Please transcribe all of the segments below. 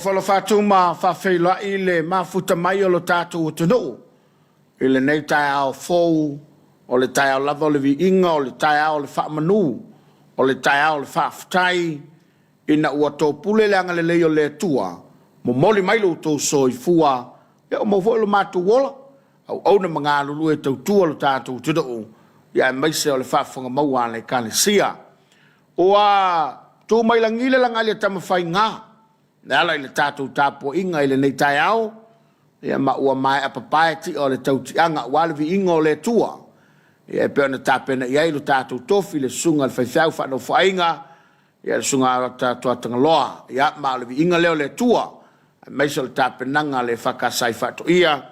Ofo alofa atu ma faafeiloai le mafuta mai o lo tatou atunuu i lenei taeao fou, o le taeao lava o le viiga, o le taeao o le faamanu, o le taeao o le faafetai ina ua topule le agalelei o le Atua, momoli mai lo outou soifua, ia ua maua foi lo matou ola, auauna ma galulue e tautua lo tatou atunuu, ia aemaise o le faafofoga maua a le Ekalesia. Ua tu mai lagi le lagali a Tamafaiga e ala i le tatou tapuaiga i lenei taeao, ia ma ua maea papae ti'a o le tautiaga aua le viiga o le Atua, ia e pei ona tapena i ai lo tatou tofi le susuga i le faifeau faanofoaiga, ia le susuga Arota Tuatagaloa. Ia ma o le viiga lea o le Atua, aemaise o le tapenaga a le EFKS i Faatoia,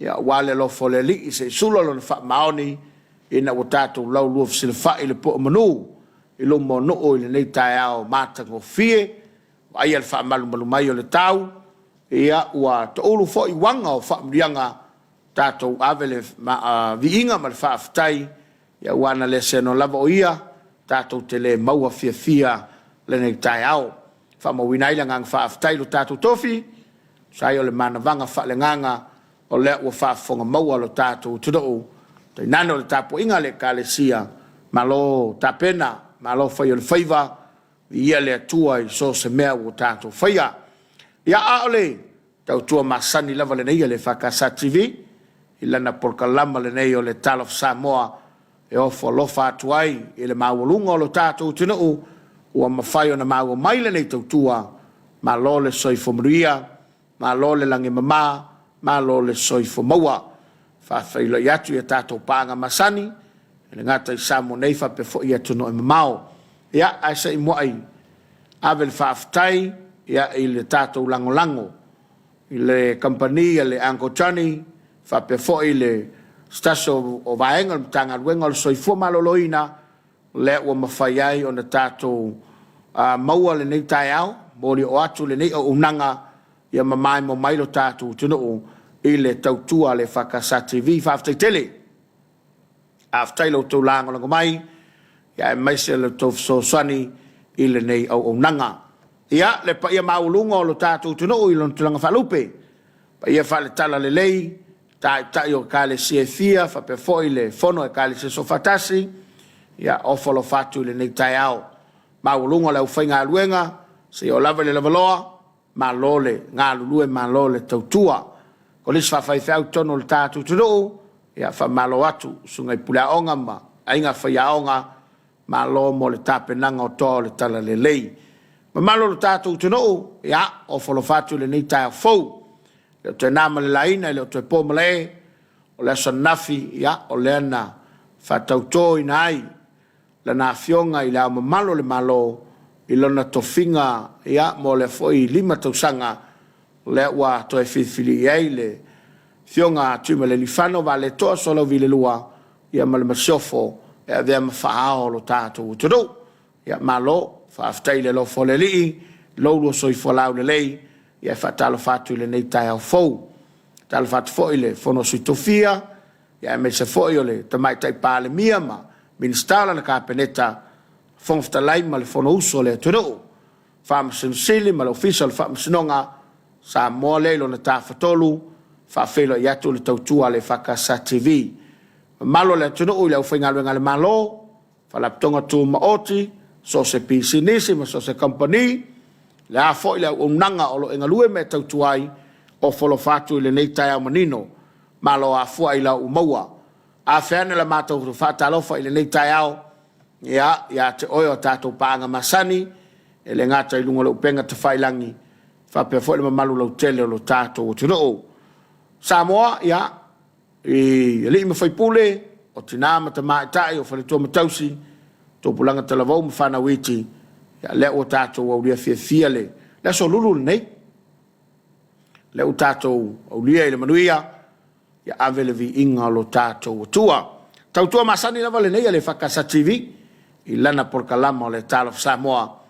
ia aua le alofa o le Alii se i sula lona faamaoni ina ua tatou laulua fesilafai i le po'o manu i luma o nuu i lenei taeao matagofie, vaaia le faamalumalu mai o le tau, ia ua toulu foi uaga o faamanuiaga, tatou ave le viiga ma le faafetai, aua ana le seanoa lava o Ia, tatou te le maua fiafia lenei taeao. Faamauina ai le agaga faafetai i lo tatou tofi, tusa ai o le manavaga faaleagaga o lea ua faafofoga maua lo tatou atunuu, tainane o le tapuaiga a le Ekalesia, malo tapena, malo fai o le faiva, viia le Atua i so o se mea ua tatou faia. Ia, a o le tautua masani lava lenei a le EFKS TV i lana polokalama lenei o le Talofa Samoa e ofo alofa atu ai i le maualuga o lo tatou atunuu ua mafai ona maua mai lenei tautua. Malo le soifua manuia, malo le lagi e mama, malo le soifua maua. E faafeiloai atu i a tatou paaga masani, e le gata i Samoa nei faapea foi i atunuu e mamao. Ia, ae se i muai ave le faafetai i le tatou lagolago i le kamupani a le Uncle Johnny faapea foi le se tasi o vaega o le Matagaluega o le Soifua Maloloina, lea ua mafai ai ona tatou maua lenei taeao, molia atu lenei auaunaga ia ma maimoa mai lo tatou atunuu i le tautua a le EFKS TV. Faafetai tele. Faafetai i lo outou lagolago mai aemaise o le tou fesoasoani i lenei auaunaga. Ia, le paia maualuga o lo tatou atunuu i lona tulaga faalupe, paia faale-Talalelei, taitai o Ekalesia e fia faapea foi le Fono a Ekalesia Soofaatasi, ia, ofo alofa atu i lenei taeao maualuga o le aufaigaluega seia oo lava i le lavaloa, malo le galulue, malo le tautua. Kolisi faafaifeau i totonu o le tatou atunuu, ia faamalo atu susuga i puleaoga ma aiga faiaoga, malo mo le tapenaga o toa o le talalelei. Mamalu o le tatou atunuu, ia, ofo alofa atu i lenei taeao fou. E le o toe na ma le laina, e le o toe po malae, o le aso ananafi, ia, o lea na faatautoina ai Lana Afioga i Le Ao Mamalu o le Malo i lona tofiga ia mo lea foi 5 tausaga, lea ua toe filifili i ai le Afioga a Tuimalealiifano Vaaletoa Sualauvi II ia ma le Masiofo e avea ma faa-ao o lo tatou atunuu. Ia malo, faafetai i le alofa o le Alii, lo oulua soifua laulelei, ia e faatalofa atu i lenei taeao fou. Faatalofa atu foi i le Fono a Sui Tofia, aemaise foi o le Tamaitai Palemia ma Minisita o lana Kapeneta, Fofoga Fetalai ma le Fonousu a le atunuu, Faamasino Sili ma le Ofisa o le Faamasinoga, Samoa lea i lona tafatolu, faafeiloai atu le tautua a le EFKS TV. Mamalu o le atunuu i le aufaigaluega a le Malo, Faalapotopotoga Tumaoti, so o se pisinisi ma so o se kamupani, le a foi le auaunaga o lo o e galue ma e tautua ai, ofo alofa atu i lenei taeao manino. Malo afua ailao ua maua. A fea ane la matou faatalofa i lenei taeao, ia, ia te oe o tatou paaga masani, e le gata i luga o le upega tafailagi, faapea foi le mamalu lautele o lo tatou atunuu. Samoa, ia, i alii ma faipule, o tina ma tamaitai, o faletua ma tausi, tupulaga talavou ma fanau iti, ia, lea ua tatou aulia fiafia le aso lulu lenei, lea ua tatou aulia i le manuia, ia ave le viiga o lo tatou Atua. Tautua masani lava lenei a le EFKS TV i lana polokalama o le Talofa Samoa.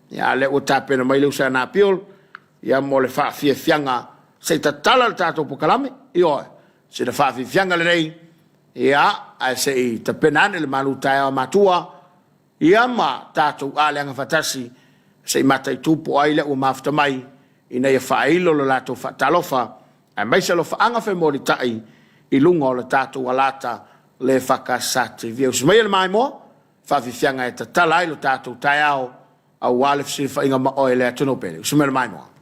Ia, a lea ua tapena mai le uso ia Napiul, ia mo le faafiafiaga se i tatala le tatou polokalame. Ioe, sina faafiafiaga lenei, ia, ae se i tapena ane le malu taeao a matua, ia ma tatou aleaga faatasi se i mataitu po o ai lea ua mafuta mai. ina ia faailo lo latou faatalofa aemaise alofaaga femolitai i luga o le tatou alata le EFKS TV. Usu maia le maimoa, faafiafiaga e tatala ai lo tatou taeao aua le fesilafaiga ma oe le atunuu pele. Usu maia le maimoa.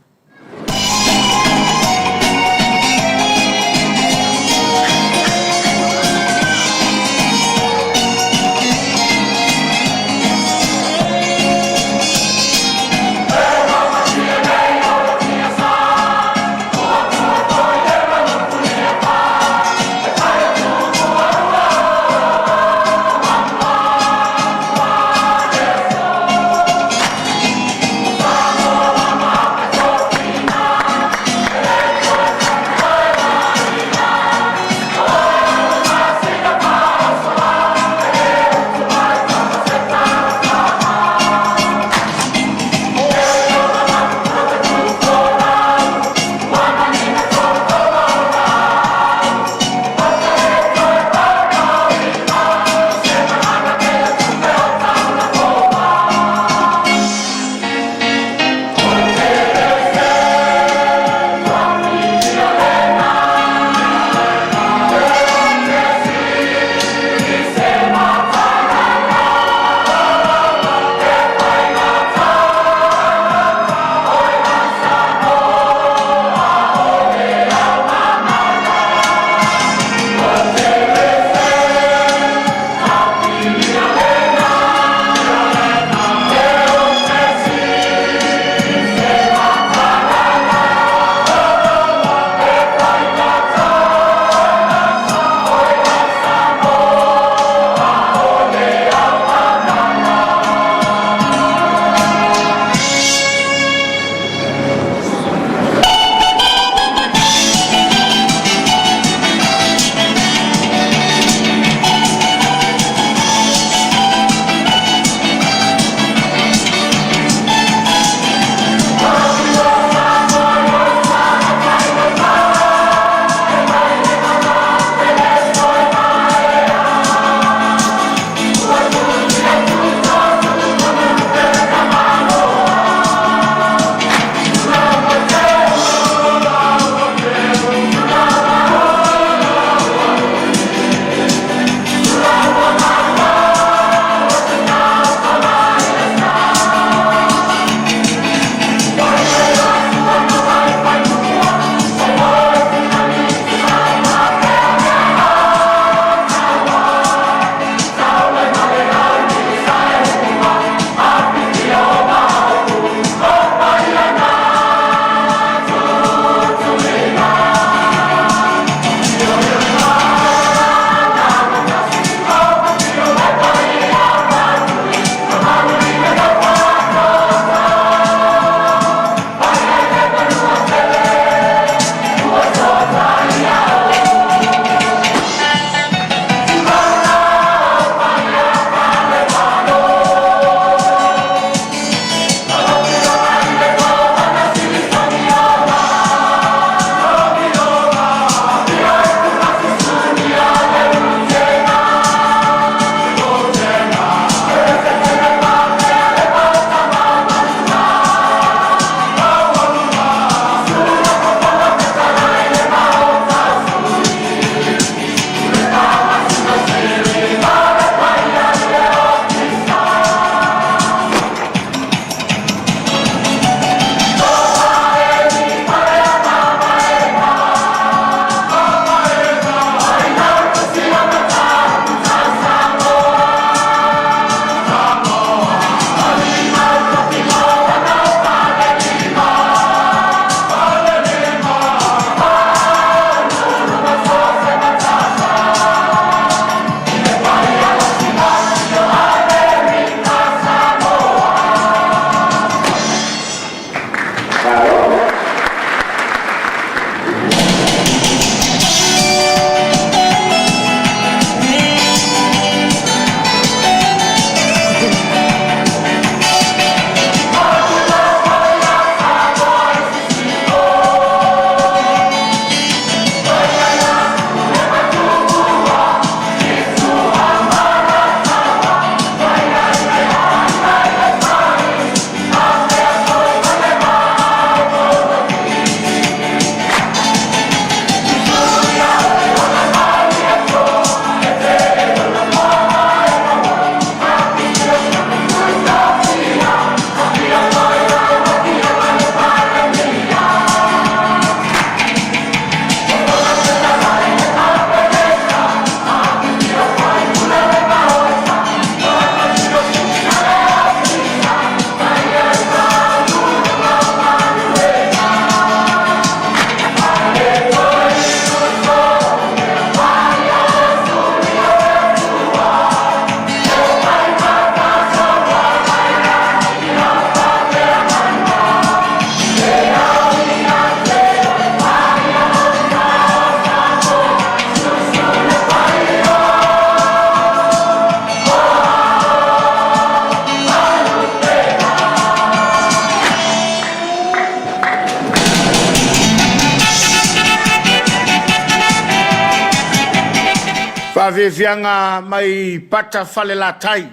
Faafiafiaga mai Pata Falelatai,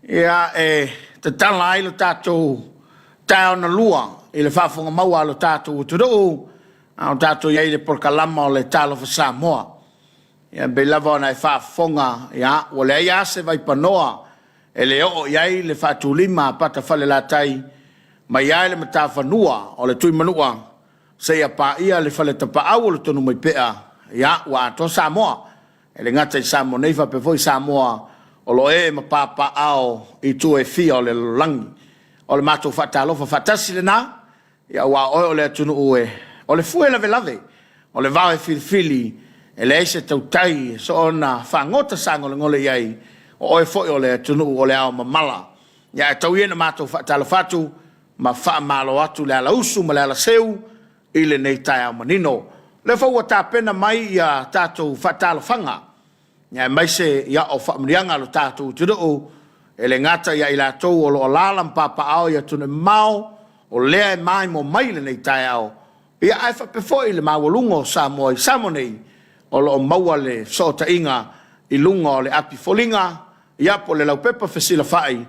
ia e tatala ai lo tatou taeao na lua i le faafofoga maua a lo tatou atunuu, a o tatou i ai i le polokalama o le Talofa Samoa. Ia pei lava ona e faafofoga, ia ua leai lava se vaipanoa e le oo i ai le faatulima a Pata Falelatai mai lava i le matafanua o le Tuimanua seia paia le faletapaau o le Tonumaipea, ia ua atoa Samoa. E le gata i Samoa nei faapea foi Samoa o lo o ee ma papaaao i itu e fia o le lalolagi. O le matou faatalofa faatasi lena, aua o oe o le atunuu o le fue lavelave, o le vao e filifili, e leai se tautai e soona fagota sagolegole i ai, o oe foi o le atunuu o le ao mamala. Ia ae tau ia ina matou faatalofa atu ma faamalo atu le alausu ma le alaseu i lenei taeao manino. O lea foi ua tapena mai a tatou faatalofaga, aemaise o faamanuiaga a lo tatou atunuu, e le gata ia i latou o lo o alaala ma papaaao i atunuu e mamao, o lea e maimoa mai i lenei taeao, ae faapea foi le maualuga o Samoa i Samoa nei, o lo o maua le fesootaiga i luga o le api foliga, ia po o le laupepa fesilafai,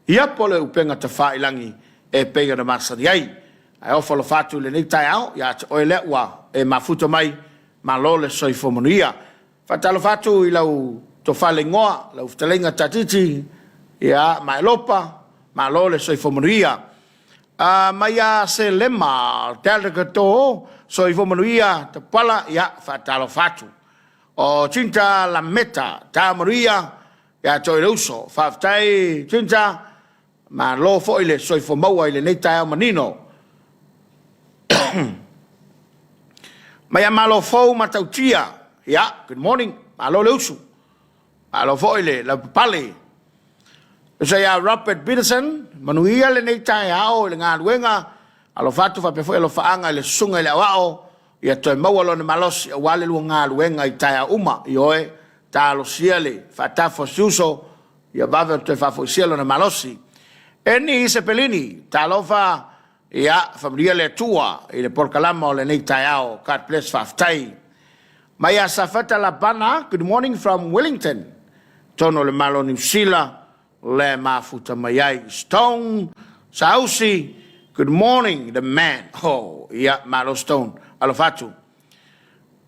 ia po o le upega tafailagi e pei ona masani ai. Ae ofo alofa atu i lenei taeao ia te oe lea ua e mafuta mai, malo le soifua manuia. Faatalofa atu i lau tofa le igoa, lau fetalaiga Tatiti, ia Maelopa, malo le soifua manuia. Mai ia Selema Delagato, soifua manuia Tapala, ia faatalofa atu. O Tinta Lameta, ta manuia ia te oe le uso. Faafetai Tinta, malo foi le soifua maua i lenei taeao manino. Mai ia Malofou Matautia, ia, good morning, malo le usu, malo foi le lavapapale. Uso ia Robert Peterson, manuia lenei taeao i le galuega, alofa atu faapea foi alofaaga i le susuga i le aoao, ia toe maua lona malosi aua le lua galuega i taeao uma. Ioe, talosia le faatafu a si uso, ia vave ona toe faafoisia lona malosi. Eni Isepelini, talofa, ia faamanuia le Atua i le polokalama o lenei taeao. God bless, faafetai. Mai ia Safata Labana, good morning from Wellington, totonu o le Malo o Niu Sila, le mafuta mai ai. Stone Sausi, good morning, the man. Oh, ia, malo Stone, alofa atu.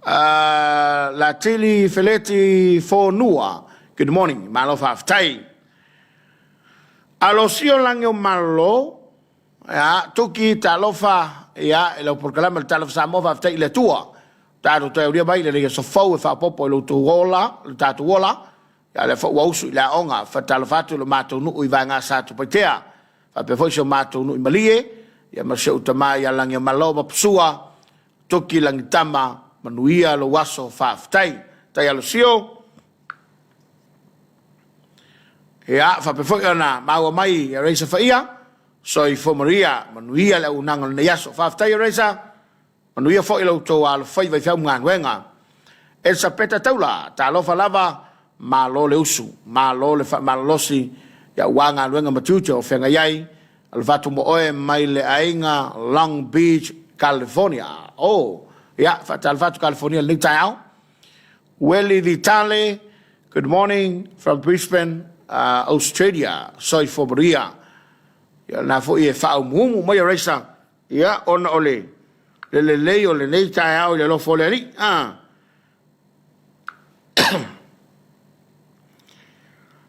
Latili Feleti Fonua, good morning, malo faafetai. Alosio lagi o Malo, ia, Tuki, talofa, ia, i lau polokalame o le Talofa Samoa, faafetai i le Atua. Tatou toe aulia mai le aso fou e faaopoopo i lo outou ola, lo tatou ola, ia, lea foi ua usu i le aoga. Faatalofa atu i lo matou nuu i Vaega Satupaitea, faapea foi si o matou nuu i Malie, ia ma si ou tama ia Lagiomalo ma Pasua, Toki Lagitama, manuia lou aso, faafetai. Tai Alosio. Ia, faapea foi ona maua mai ia Raisa Faia, soifua manuia, manuia le auaunaga o lenei aso. Faafetai Raisa, manuia foi lo outou alofaiva i feau ma galuega. Elisapeta Taula, talofa lava, malo le usu, malo le faamalolosi, aua galuega ma tiute o feagai ai, alofa atu mo oe mai le aiga Long Beach, California. Oh, ia, faatalofa atu California i lenei taeao. Welly Vitale, good morning from Brisbane, Australia. Soifua manuia. Ia, na foi e faaumuumu mai o Raisa, ia, ona o le lelei o lenei taeao i le alofa o le Alii.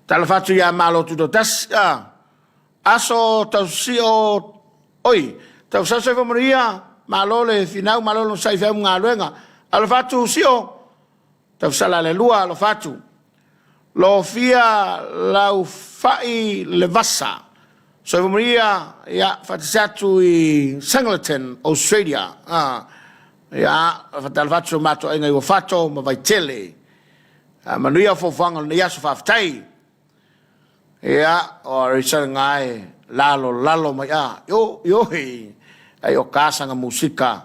Talofa atu ia Malo Tutoatasi. Aso tausio, oi, tausau soifua manuia, malo le finau, malo le onosai i feau ma galuega. Alofa atu Sio, tausala le lua, alofa atu. Lofia Laufai Levasa, soifua manuia, ia, faatasi atu i Singleton, Australia. Ia, faatalofa atu si o matou aiga i Uafato ma Vaitele. Manuia fuafuaga o lenei aso, faafetai. Ia, o Richard nga e lalo lalo mai a, io, io, ai o ka sanga musika,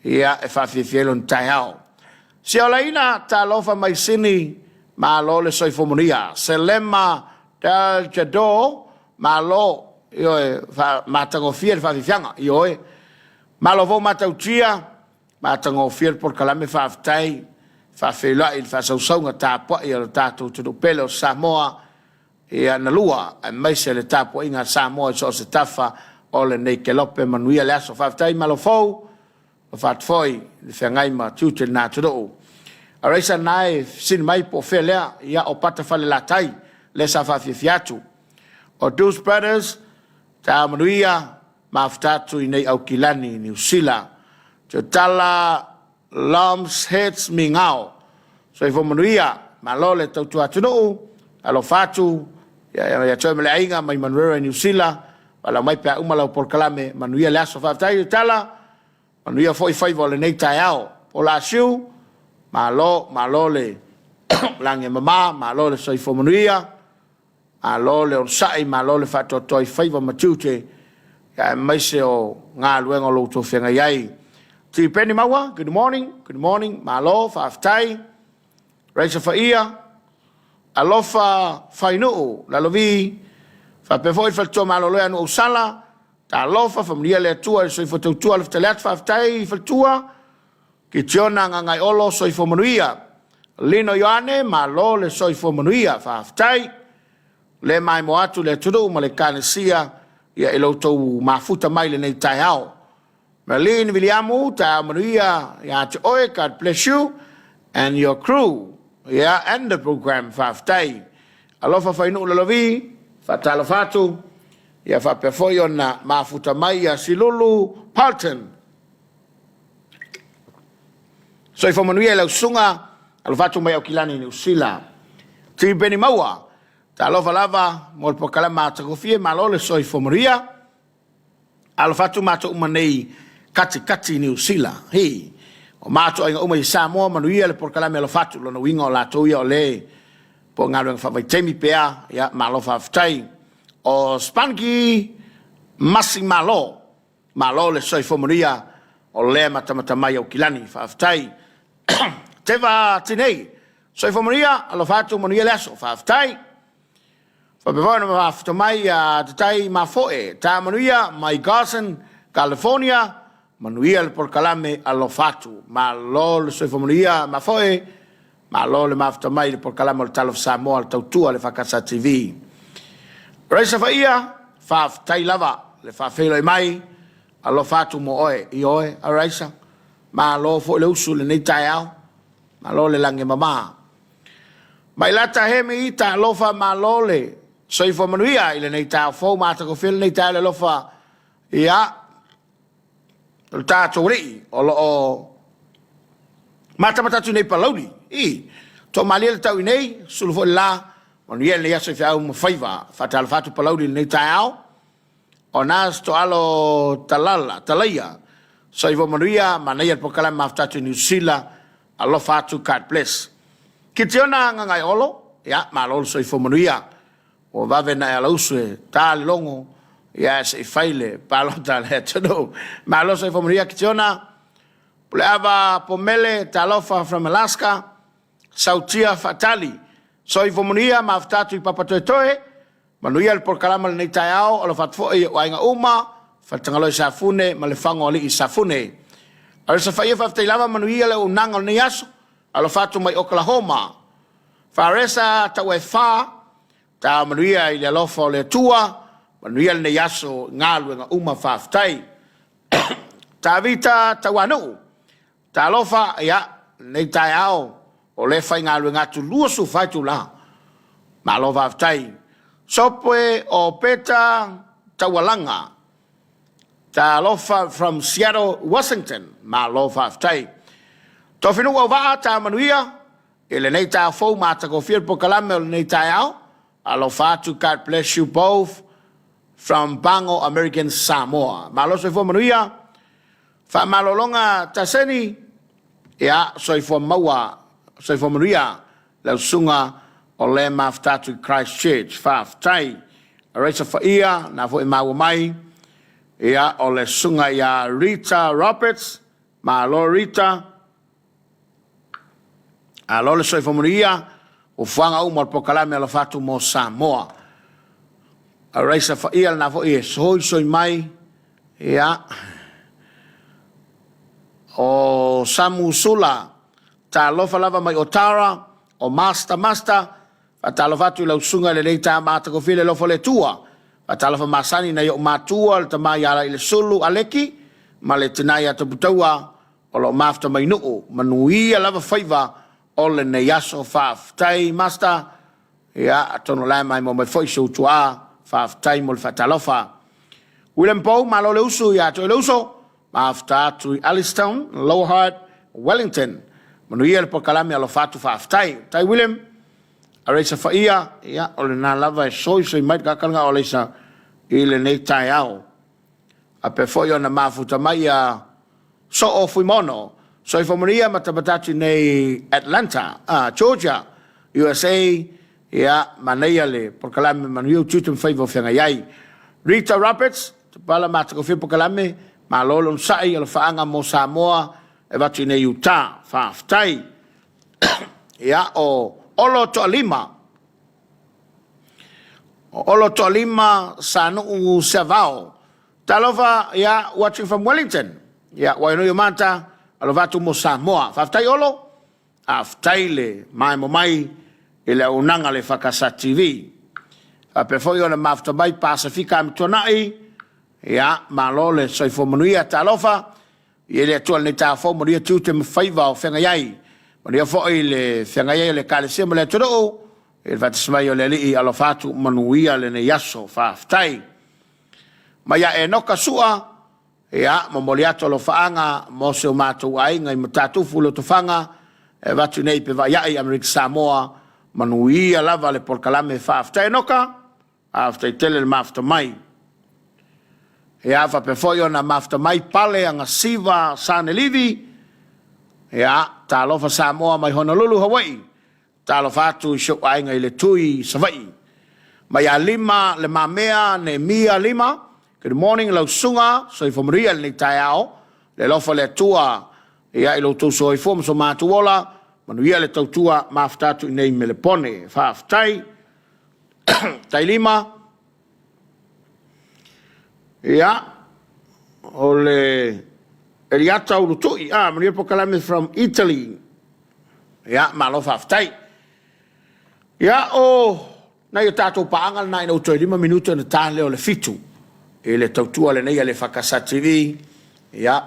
ia, e faafiafia ai lona taeao. Siolaina, talofa mai Sini, malo le soifua manuia. Selema Delgado, malo, ioe, matagofie le faafiafiaga, ioe. Malo foi Matautia, matagofie le polokalame, faafetai. faafeiloai i le faasausauga tapuai a lo tatou atunuu pele o Samoa ia na lua, aemaise le tapuaiga a Samoa i so o se tafa o lenei kelope. Manuia le aso. Faafetai malo fou, alofa atu foi i le feagai ma tiute i lena atunuu. Araisa na e fesili mai po o fea lea, ia o Pata Falelatai lea sa faafiafia atu. O Deuce Brothers, taeao manuia, mafuta atu i nei Aukilani i Niu Sila. Tuatala Loms Heads Migao, soifua manuia, malo le tautua atunuu, alofa atu ia te oe ma le aiga mai Manurewa i Niu Sila, valaau mai pe a uma lau polokalame, manuia le aso. Faafetai Tuatala, manuia foi faiva o lenei taeao. Paul Asiu, malo, malo le lagi e mama, malo le soifua manuia, malo le onosai, malo le faatoatoa i faiva ma tiute, aemaise o galuega o lo o outou feagai ai. Tipeni Maua, good morning, good morning, malo, faafetai. Raisa Faia, alofa Fainuu, Lalovi, faapea foi le faletua malolo ia Nuuausala, talofa, faamanuia le Atua i le soifua tautua le fetale atu, faafetai faletua, Kitiona Gagaiolo, soifua manuia. Lino Ioane, malo le soifua manuia, faafetai. Le maimoa atu le atunuu ma le Ekalesia ia i lo outou mafuta mai lenei taeao. Marlene Viliamu, taeao manuia ia te oe, God bless you and your crew, yeah, and the program, faafetai. Alofa Fainuu Lalovi, faatalofa atu, ia faapea foi ona mafuta mai ia Silulu Parton. Soifua manuia i lau susuga, alofa atu mai Aukilani i Niu Sila. Tipeni Maua, talofa lava mo le polokalame matagofie, malo le soifua manuia. Alofa atu matou uma nei katikati i Niu Sila. Hi, o matou aiga uma i Samoa, manuia le polokalame alofa atu. Lona uiga o latou ia o le po o galuega faavaitaimi pe a, ia malo faafetai. O Spanky Masi Malo, malo le soifua manuia o lea matamata mai Aukilani, faafetai. Teva Tinei, soifua manuia, alofa atu, manuia le aso, faafetai. Faapea foi ona mafuta mai ia Tatai Mafoe, ta manuia mai Carson, California, manuia le polokalame alofa atu. Malo le soifua manuia Mafoe, malo le mafuta mai i le polokalame o le Talofa Samoa, le tautua le Fakasa TV. Raisa Faia, faafetai lava le faafeiloai mai, alofa atu mo oe, i oe, Raisa. Malo foi le usu i lenei taeao, malo le lagi e mama. Mailata Hemi, talofa malo le soifua manuia i lenei taeao fou, matagofie lenei taeao le alofa ia o le tatou alii o lo o matamata atu nei Palauli. I, toamalie le tau i nei, sulu foi le la, manuia lenei aso i feau ma faiva. Faatalofa atu Palauli i lenei taeao. O Nas Toalo Talala, Talaia, soifua manuia, manaia le polokalame mafuta atu i Niu Sila, alofa atu, God bless. Kitiona Gagaiolo, ia, malo le soifua manuia. Ua vave na e alausu e ta le logo, ia, se i fai le palota a le atunuu. Malo soifua manuia Kitiona. Puleava Pomele, talofa from Alaska. Sautia Faatali, soifua manuia, mafuta atu i Papatoetoe. Manuia le polokalame o lenei taeao, alofa atu foi i ou aiga uma, Faletagaloa i Safune ma Lefagoalii i Safune. Arisa Faia, faafetai lava, manuia le auaunaga o lenei aso, alofa atu mai Oklahoma. Faresa Tauaefa, taeao manuia i le alofa o le Atua, manuia lenei aso i galuega uma, faafetai. Tavita Tauanuu, Talofa, ia, lenei taeao, o lea e faigaluega atu 24 itula. Malo faafetai. Sopoe o Peta Taualaga. Talofa from Seattle, Washington. Malo faafetai. Tofinuu Auvaa, taeao manuia i lenei taeao fou matagofie le polokalame o lenei taeao. Alofa atu, God bless you both from Pago, American Samoa. Malo soifua manuia. Faamalologa Taseni, ia, soifua maua, soifua manuia lau susuga o lea mafuta atu i Christchurch. Faafetai. Raisa Faia, na foi e maua mai, ia, o le susuga ia Rita Roberts, malo Rita, alo le soifua manuia, fuafuaga uma o le polokalame alofa atu mo Samoa. Raisa Faia, lena foi e soisoi mai, ia, o Samu Sula, Talofa lava mai Otara, o Master Master, faatalofa atu i lau susuga i lenei taeao matagofie le alofa o le Atua. Faatalofa masani i nai ou matua, le tama ia Lailesulu Aleki ma le tina ia Tuputaua o lo o mafuta mai Nuu. Manuia lava faiva o lenei aso. Faafetai Master. Ia, atonu o la e maimoa mai foi si ou tuaa. Faafetai mo le faatalofa. William Pou, malo le usu ia te oe le uso. Mafuta atu i Alistown, Lower Hutt, Wellington. Manuia le polokalame alofa atu faafetai. Tai William, Aleisa Faia, ia, o lena lava e soisoi mai le kakalaga o Aleisa i lenei taeao. Faapea foi ona mafuta mai ia Soo Fuimono, soifua manuia ma tamatatu nei Atlanta, Georgia, USA, ia, manaia le polokalame manuia utiuti ma faiva o feagai ai. Rita Roberts, Tupala matagofie polokalame, malo le onosai, alofaaga mo Samoa e avatu i nei Utah. Faafetai. Ia, o Olo Toalima, o Olo Toalima Sanuu Seavao. Talofa, ia, watching from Wellington. Ia, Waianui o Mata, alofa atu mo Samoa. Faafetai Olo, faafetai le maemo mai i le auaunaga a le EFKS TV. Faapea foi ona mafuta mai Pasefika Amituanai, ia, malo le soifua manuia, talofa. I le Atua lenei taeao fou, manuia tiute ma faiva o feagai ai. Manuia foi le feagai ai o le Ekalesia ma le atunuu, i le faatasi mai o le Alii, alofa atu, manuia lenei aso. Faafetai. Mai ia Enoka Sua, ia, momoli atu alofaaga mo si o matou aiga i Matatufu Lotofaga, e avatu nei i Pevaiai, Amerika Samoa, manuia lava le polokalame. Faafetai Enoka, faafetai tele le mafuta mai. Ia, faapea foi ona mafuta mai Pale Agasiva Sanelivi, ia, talofa Samoa mai Honolulu, Hawaii. Talofa atu i si ou aiga i le Tui i Savaii. Mai ia Lima Le Mamea Neemia Lima, good morning lau susuga, soifua manuia i lenei taeao. Le alofa o le Atua ia i lo outou soifua ma so matou ola, manuia le tautua mafuta atu i nei Melepone. Faafetai. Tai Lima. Ia, o le Eliata Ulutui, ah, manuia polokalame from Italy. Ia, malo faafetai. Ia, o nai o tatou paaga lena ina ua toe 5 minute ona ta lea o le 7 i le tautua lenei a le EFKS TV. Ia,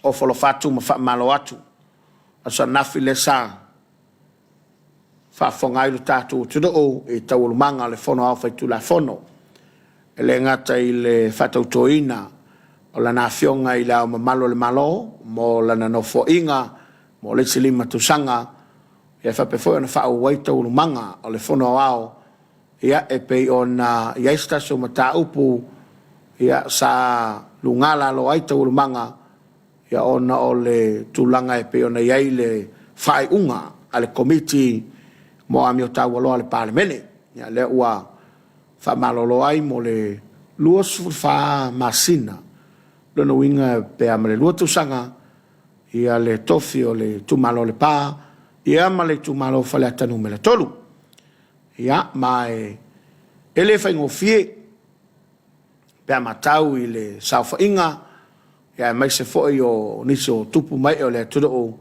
ofo alofa atu ma faamalo atu. Aso ananafi lea sa faafofoga ai lo tatou atunuu i taualumaga o le Fono Aoao Faitulafono. E le gata i le faatautoina o lana Afioga i Le Ao Mamalu o le Malo mo lana nofoaiga mo le isi 5 tausaga, ia faapea foi ona faaauau ai taualumaga o le Fono Aoao, ia e pei ona i ai se tasi o mataupu ia sa luga lalo ai taualumaga ia ona o le tulaga e pei ona i ai le faaiuga a le Komiti mo Amio Taualoa a le Palemene. Ia lea ua faamalolo ai mo le 24 masina, lona uiga pe a ma le 2 tausaga ia le tofi o le itumalo o Lepa ia ma le itumalo o Faleata Nu.3. Ia, ma e le faigofie pe a matau i le saofaiga ia aemaise foi o nisi o tupu ma ee o le atunuu,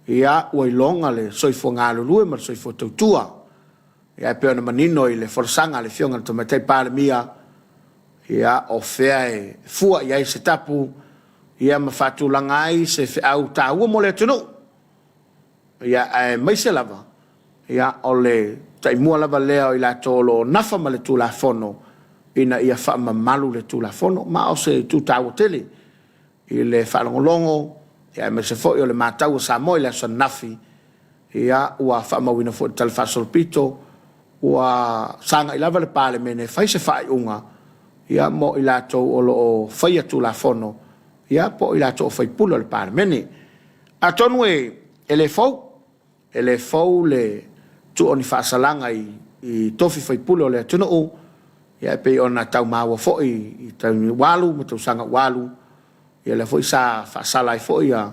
ia ua iloga le soifua galulue ma le soifua tautua. Ia e pei ona manino i le folasaga a le Afioga i le Tamaitai Palemia, ia o fea e fua i ai se tapu ia ma faatulaga ai se feau taua mo le atunuu. Ia aemaise lava ia o le taimua lava lea o i latou o lo o nafa ma le Tulafono ina ia faamamalu le Tulafono. Ma o se itu taua tele i le faalogologo ia aemaise foi o le matau a Samoa i le aso ananafi, ia ua faamauina foi i le talafaasolopito ua sagai lava le Palemene e fai se faaiuga ia mo i latou o lo o faia Tulafono ia po o i latou o sui usufono o le Palemene. Atonu e le fou, e le fou le tuu o ni faasalaga i tofi faipule o le atunuu, ia e pei ona tau maua foi i taimi ua alu ma tausaga ua alu, ia lea foi sa faasala ai foi ia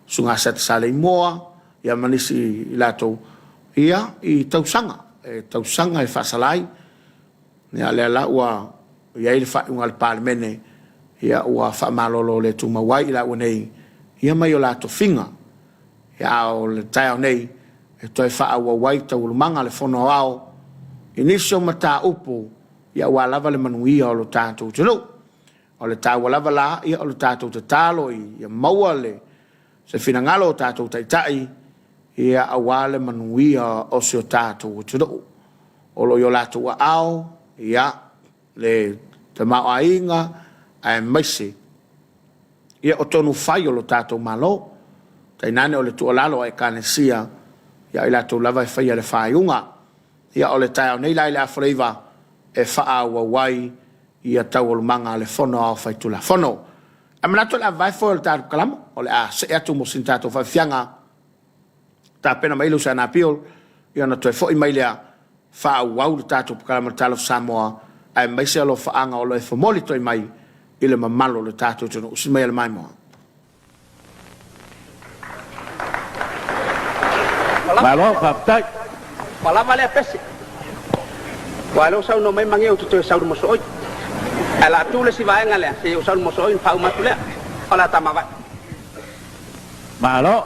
Susuga Aseta Saleimoa, ia ma nisi i latou, ia i tausaga, e tausaga e faasala ai. Ia lea la ua i ai le faaiuga a le Palemene, ia ua faamalolo le tumau ai i laua nei, ia mai o la tofiga. Ia, a o le taeao nei e toe faaauau ai taualumaga a le Fono Aoao i nisi o mataupu aua lava le manuia o lo tatou atunuu. O le taua lava la o le tatou tatalo ia maua se finagalo o tatou taitai aua le manuia o si o tatou atunuu. O lo o i o latou aao le tamaoaiga aemaise o tonu fai a lo tatou Malo, tainane o le tuualalo a Ekalesia, ia o i latou lava e faia le faaiuga. Ia, o le taeao nei la i le 8:30 e faaauau ai taualumaga a le Fono Aoao Faitulafono. Ae manatu o le a vavae foe o le tatou kalama, o le a see atu mo sina tatou faafiafiaga, tapena mai ai le Usoga a Ape ona toe foi mai lea faaauau le tatou Polokalame o le Talofa Samoa aemaise alofaaga o lo o e momoli toi mai i le mamalu o le tatou atunuu. Sii maia le maimoa. Malo faafetai. Ua lava lea pese. Aua o lea ua saunoa mai Magele ou te toe sau i le mosooi. Ae o le a tuu le isi vaega lea se i ou sau i le mosooi ona faauma atu lea. O le a ta mavae. Malo.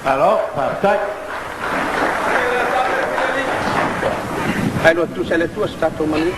Malo faafetai. Faailoa tutusa e le Atua so tatou manuia.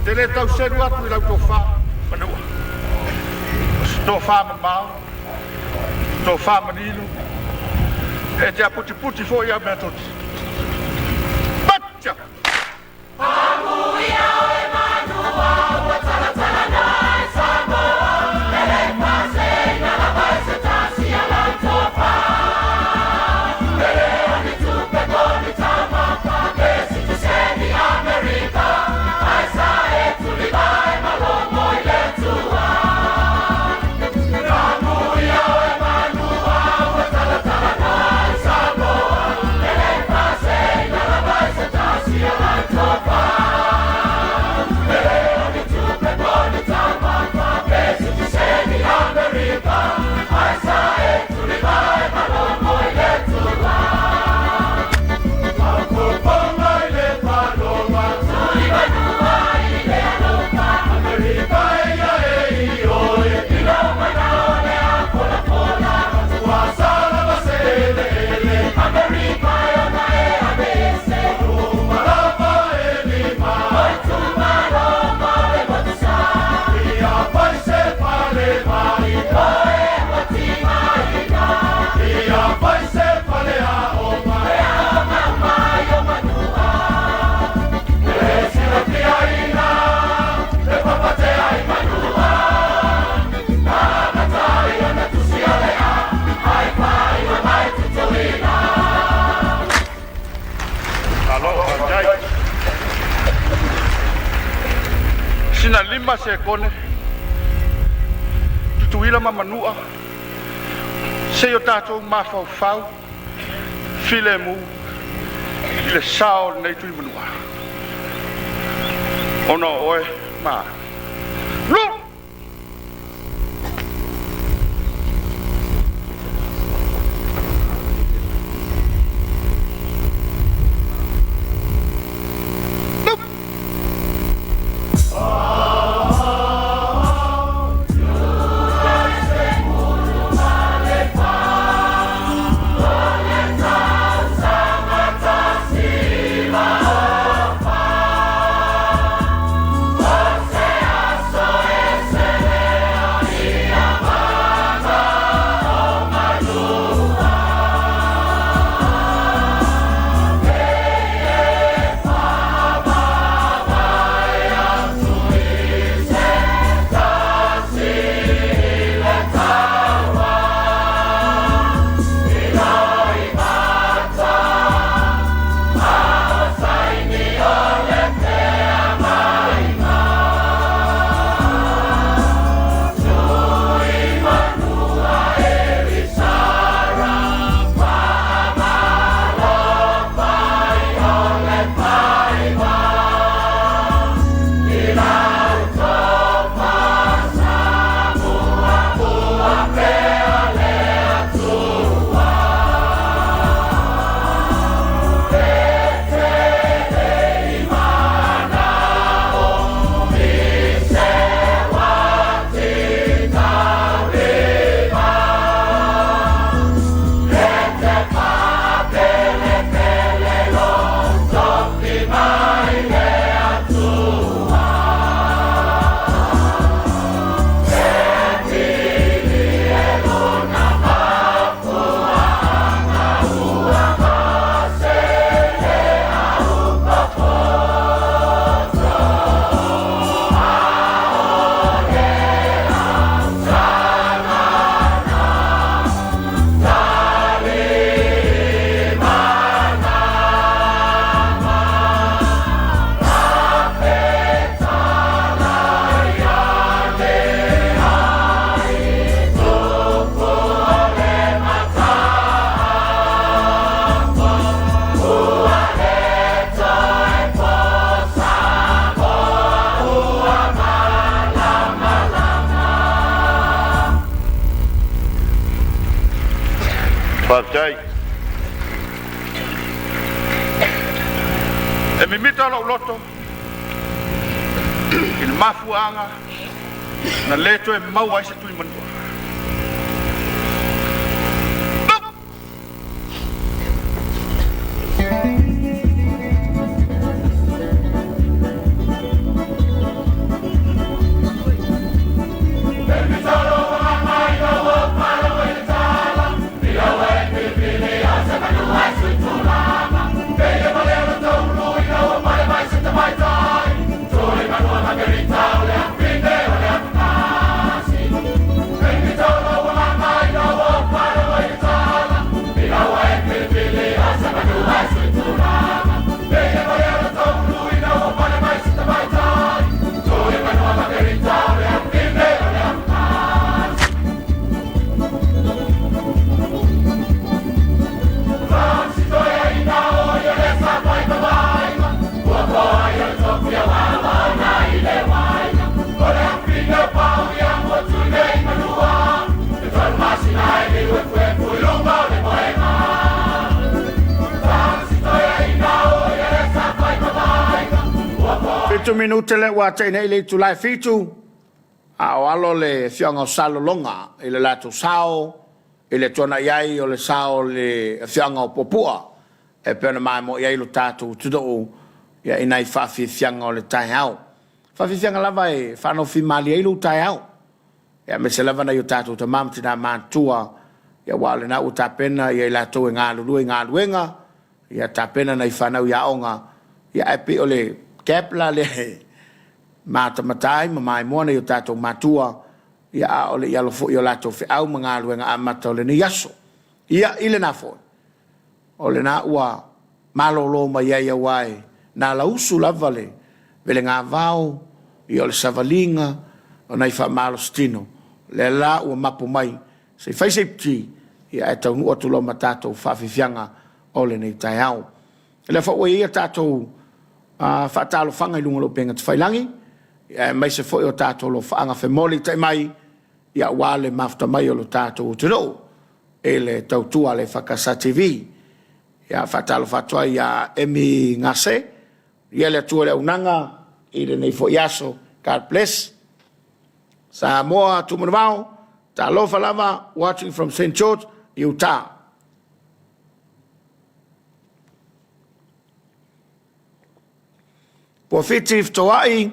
Ou te le tau selu atu i lau tofa Manu'a, o se tofa mamao, tofa manino, e te aputiputi foi au mea toti. Pacha! Na 5 sekone Tutuila ma Manua seia o tatou mafaufau filemu i le sao o lenei Tuimanua ona o oe ma Lu! Faafetai. E mimita lou loto i le mafuaaga na le toe maua ai se Tuimanua. Fitu minute lea ua atai nei le itula e fitu, a o alo le afioaga o Salelologa i le latou sao i le tuanai ai o le sao o le afioaga o Puapua e pei ona maimoa ai lo tatou atunuu i nai faafiafiaga o le taeao. Faafiafiaga lava e faanofimalie ai lou taeao, aemaise lava nai o tatou tama ma tina matutua, aua o lena ua tapena i latou e galulue i galuega, tapena nai fanau i aoga, ae pei o le gap la lea e matamata ai ma maimoa nai o tatou matua, a o le i alo foi o latou feau ma galuega amata o lenei aso. Ia, i lena foi, o lena ua malolo mai ai aua e na lausu lava le velegavao. Ia o le savaliga o nai faamalositino, lea la ua mapu mai se i fai se iputi, ia ae taunuu atu loa ma tatou faafiafiaga o lenei taeao. O lea foi ua i ai a tatou faatalofaga i luga o le upega tafailagi, aemaise foi o tatou alofaaga femolitai mai, ia aua le mafuta mai o lo tatou atunuu i le tautua a le EFKS TV. Ia faatalofa atu ai ia Emi Gase, ia le Atua i le auaunaga i lenei foi aso. God bless. Samoa Tumanavao, talofa lava, watching from St. George, Utah. Puafiti Fetoai,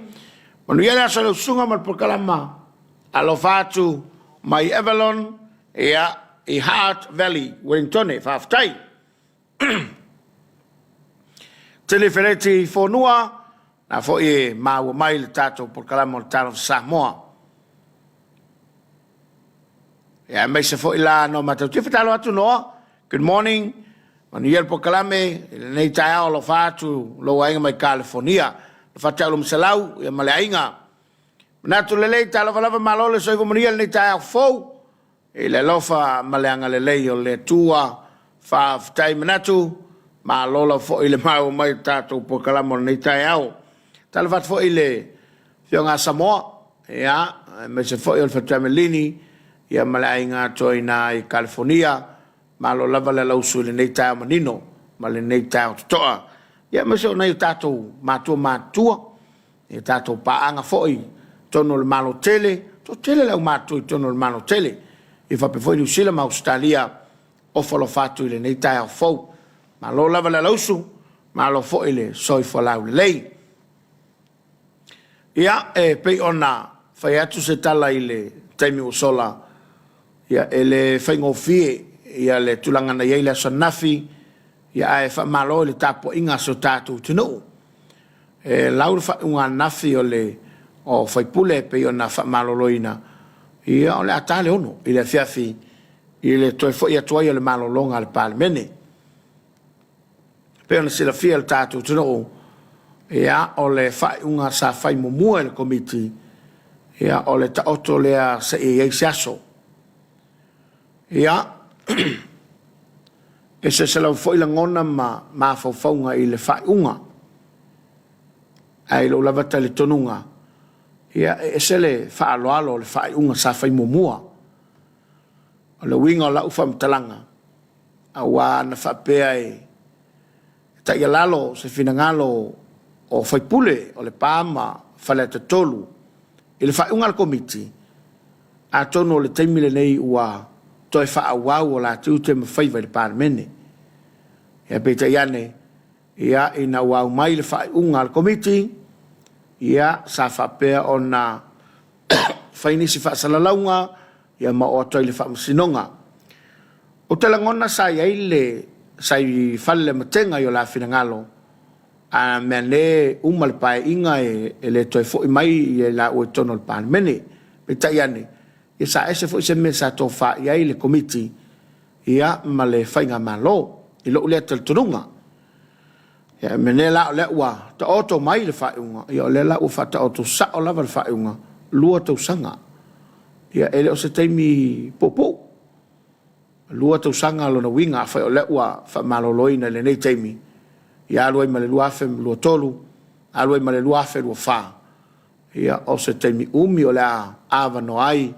manuia le aso i lau susuga ma le polokalama. Alofa atu mai Avalon, ia, i Hart Valley, Wellingtone. Faafetai. Tele Feleti Fonua, na foi e maua mai le tatou polokalama o le Talofa Samoa. Ia, aemaise foi la no matou tia whatalo atu noa. Good morning. Manuia le polokalame i lenei taeao alofa atu lou aiga mai California. Alofa atu masalau ia ma le aiga. Manatu lelei talofa lava malo le soifua manuia lenei taeao fou. I le alofa ma le agalelei o le Atua. Faafetai manatu, malo lava foi le maua mai o tatou polokalame o lenei taeao. Talofa atu foi i le Afioga a Samoa, ia, aemaise foi o le Faletuamelini, ia ma le aiga atoa i ina i Kalifonia. Malo lava le alausu i lenei taeao manino ma lenei taeao totoa. Ia, aemaise o nai o tatou matua matutua, i tatou paaga foi i totonu o le Malo tele, toatele le aumatutua i totonu o le Malo tele, ia faapea foi Niu Sila ma Ausetalia, ofa alofa atu i lenei taeao fou. Malo lava le alausu, malo foi le soifua laulelei. Ia, e pei ona fai atu se tala i le taimi ua sola, ia, e le faigofie ia le tulaga na i ai le aso ananafi, ia, ae faamalo i le tapuaiga a si o tatou atunuu. E lau le faaiuga ananafi o le o faipule e pei ona faamaloloina, ia o le a ta le 6 i le afiafi i le toe foi atu ai o le malologa a le Palemene. E pei ona silafia e le tatou atunuu, ia o le faaiuga sa fai muamua e le Komiti, ia o le taoto lea seia i ai se aso. Ia, e eseese lava foi lagona ma mafaufauga i le faaiuga. Ae i lou lava talitonuga, ia e ese le faaaloalo o le faaiuga sa fai muamua. O le uiga o lau faamatalaga, aua ana faapea e taialalo se finagalo o faipule o Lepa ma Faleata 3 i le faaiuga a le Komiti, atonu o le taimi lenei ua toe faaauau o la tiute ma faiva i le Palemene. Ia peitai ane, ia ina ua aumai le faaiuga a le Komiti, ia sa faapea ona fai nisi faasalalauga ia ma oo atu ai i le Faamasinoga. Ou te lagona sa i ai le sa i fale le matega i o la finagalo, a mea ne uma le paeaiga e le toe foi mai i laua i totonu o le Palemene. Peitai ane, ia sa ese foi se mea sa tofa i ai le Komiti ia ma le Faigamalo, i lou lea talitonuga. Ia mea ne la o lea ua taoto mai le faaiuga, ia o lea la ua faataoto sao lava le faaiuga, 2 tausaga. Ia e le o se taimi puupuu. 2 tausaga lona uiga, afai o lea ua faamaloloina i lenei taimi, ia alu ai ma le 2023, alu ai ma le 2024, ia o se taimi umi o le a avanoa ai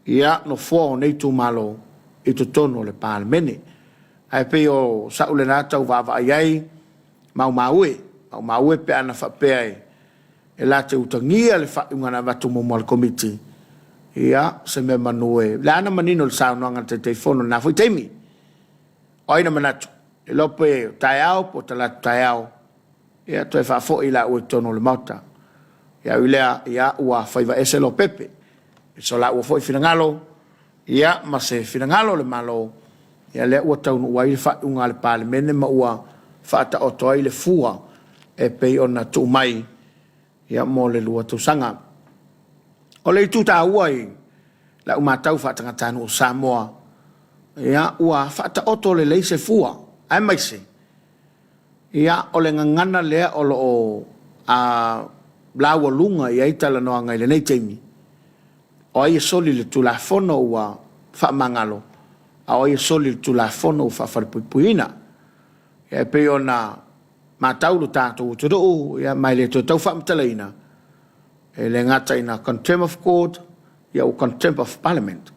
ia nofoa o nei itumalo i totonu o le Palemene. Ae pei o sa'u lena tau vaavaai ai, maumaue, maumaue pe ana faapea e latou te utagia le faaiuga na avatu muamua a le Komiti, ia, se mea manu e le ana manino i le saunoaga a le Taitaifono i lena foi taimi. O ai na manatu, le iloa pe o taeao po o talaatu taeao, ia toe faafoi laua i totonu o le Maota. Ia ui lea, ia ua faiva ese Lopepe i so laua foi finagalo, ia ma se finagalo o le Malo, ia lea ua taunuu ai le faaiuga a le Palemene ma ua faataoto ai le fua e pei ona tuu mai ia mo le 2 tausaga. O le itu taua i lau matau faatagatanuu o Samoa, ia ua faataoto lelei se fua, aemaise ia o le gagana lea o lo o laualuga i ai talanoaga i lenei taimi, o ai e soli le Tulafono ua faamagalo, a o ai e soli le Tulafono ua faafalepuipuiina. Ia, e pei ona matau lo tatou atunuu, ia, ma e le toe tau faamatalaina, e le gata ina contempt of court, ia ua contempt of parliament.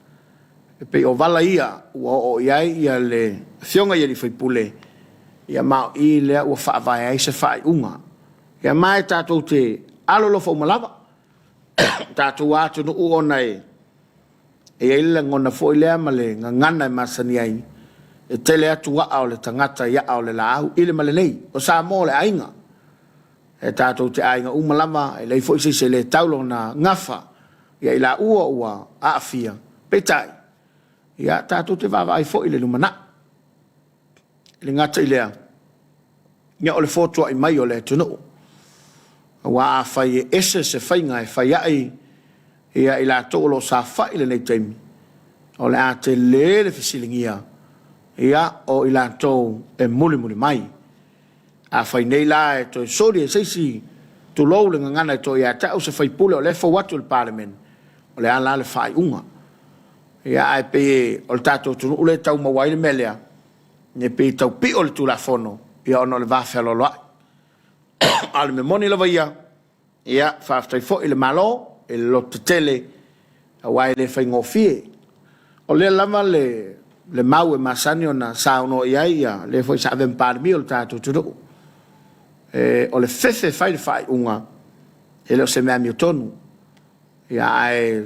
E pei o vala ia ua oo i ai ia le afioga i alii faipule, ia ma o i lea ua faavae ai se faaiuga. Ia ma e tatou te alolofa uma lava, tatou atunuu ona e i ai le lagona foi lea ma le gagana e masani ai, e tele atu aa o le tagata i aa o le laau, i le ma lenei. O Samoa o le aiga. E tatou te aiga uma lava, e leai foi se isi e le tau lona gafa ia i laua ua aafia, peitai, ia tatou te vaavaai foi i le lumanai. E le gata i lea, ia o le fotuai mai o le atunuu. Aua afai e ese se faiga e fai ai ia i latou o lo o saofai i lenei taimi, o le a tele le fesiligia ia o i latou e mulimuli mai. Afai nei la e toe soli e se isi, tulou le gagana e toe ia te au se faipule o lea e fou atu i le Palemene, o le a la le faaiuga? Ia ae pei o le tatou atunuu lea e tau maua ai le mea lea, e pei e tau pio le Tulafono ia ona o le va fealoaloai. A o le mea moni lava ia, ia faafetai foi i le Malo i le lototetele aua e le faigofie. O lea lava le, le mau e masani ona saunoa i ai ia le foi sa avea ma Palemia o le tatou atunuu. E, o le fefe e fai le faaiuga, e le o se mea amiotonu. Ia ae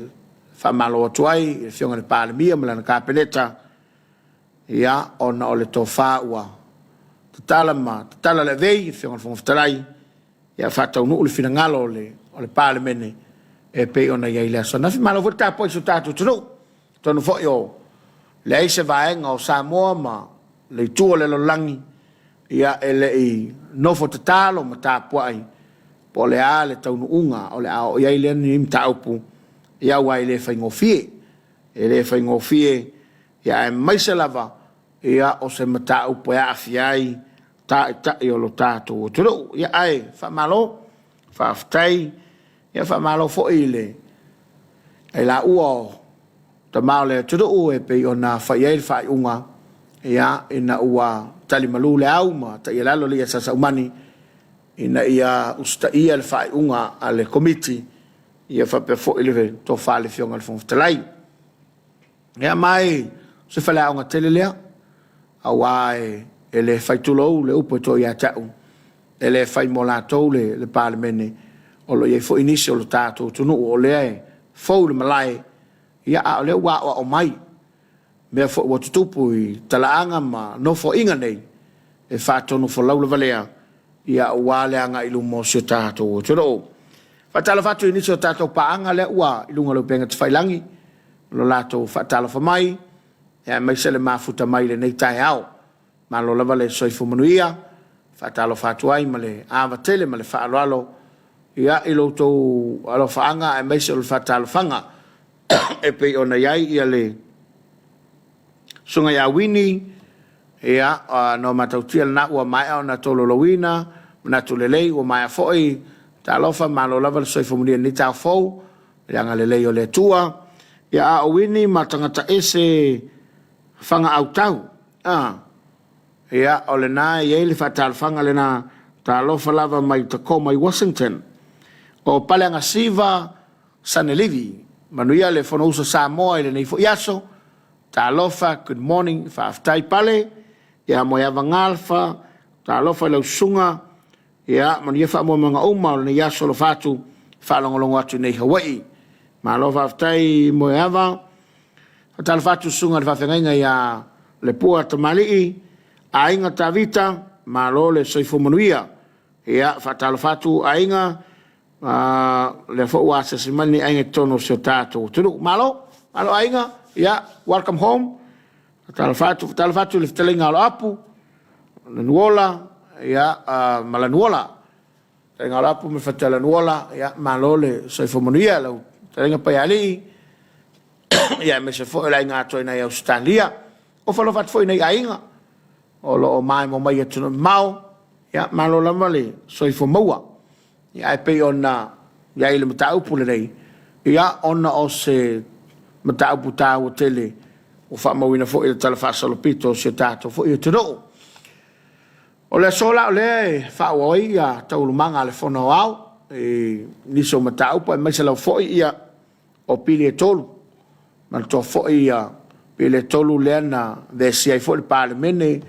faamalo atu ai i le Afioga i le Palemia ma lana Kapeneta, ia ona o le tofa ua tatala ma tatala le avei, Afioga i le Fofoga Fetalai, ia faataunuu le finagalo o le, o le Palemene e pei ona i ai le aso ananafi. Malo foi le tapuai i si o tatou atunuu. Atonu foi o leai se vaega o Samoa ma le itu o le lalolagi ia e le i nofo tatalo ma tapuai po o le a le taunuuga o le a oo i ai lenei mataupu, ia aua e le faigofie. E le faigofie, ia aemaise lava ia o se mataupu e aafia ai taitai o lo tatou atunuu. Ia ae faamalo, faafetai, ia faamalo foi i le i laua o tama o le atunuu e pei ona fai ai le faaiuga ia ina ua talimalu le au ma taialalo le ia Sasaumani ina ia usitaia le faaiuga a le Komiti ia faapea foi le tofa a le Afioga i le Fofoga Fetalai. Ia ma e o se faleaoga tele lea, aua e, e le fai tulou le upu e toa ia te au, e le fai mo latou le, le Palemene, o lo o i ai foi nisi o lo tatou atunuu o lea e fou le malae, ia a o lea ua aoao mai mea foi ua tutupu i talaaga ma nofoaiga nei, e faatonufolau lava lea, ia aua le agai i luma o si o tatou atunuu. Faatalofa atu i nisi o tatou paaga lea ua i luga o le upega tafailagi, lo latou faatalofa mai, aemaise le mafuta mai i lenei taeao. Malo lava le soifua manuia. Faatalofa atu ai ma le ava tele ma le faaaloalo ia i lo outou alofaaga aemaise o le faatalofaga e pei ona i ai ia le Susuga ia Wini, ia no matautia lena ua maea ona tolaulauina, manatu lelei ua maea foi. Talofa, malo lava le soifua manuia i lenei taeao fou i le agalelei o le Atua. Ia a o Wini ma tagata ese Fagaautau. A, ia, o lena e i ai le faatalofaga lena, talofa lava mai Tacoma i Washington. O Paleagasiva Sanelivi, manuia le Fonousu Samoa i lenei foi aso. Talofa, good morning, faafetai Pale, ia Moeava Galfa, talofa i lau susuga, ia manuia faamoemoega uma o lenei aso alofa atu, faalogologo atu nei i Hawaii. Malo faafetai Moeava. Faatalofa atu i le susuga i le faafeagaiga ia Lepua Tamalii, Aiga Tavita, malo le soifua manuia. Ia, faatalofa atu aiga, lea foi ua asiasi mai lenei aiga i totonu o si o tatou atunuu. Malo, malo aiga, ia, welcome home. Faatalofa atu, faatalofa atu i le fetalaiga a Oloapu, Lanuola, ia, ma Lanuola. Fetalaiga a Oloapu ma le faletua ia Lanuola, ia, malo le soifua manuia, lau fetalaiga Paiaalii, ia aemaise foi o le aiga atoa i nai Ausetalia. Ofo alofa atu foi i nai aiga o lo o maemo mai i atunuu mamao, ia malo lava le soifua maua. Ia ae pei ona i ai i le mataupu lenei, ia, ona o se mataupu taua tele ua faamauina foi i le Tala Faasolopito o si o tatou foi atunuu. O le aso la o lea e faaauau ai ia taualumaga a le Fono Aoao i nisi o mataupu aemaise lava foi ia o pili e tolu. Manatua foi ia pili e tolu lea na vesia ai foi le Palemene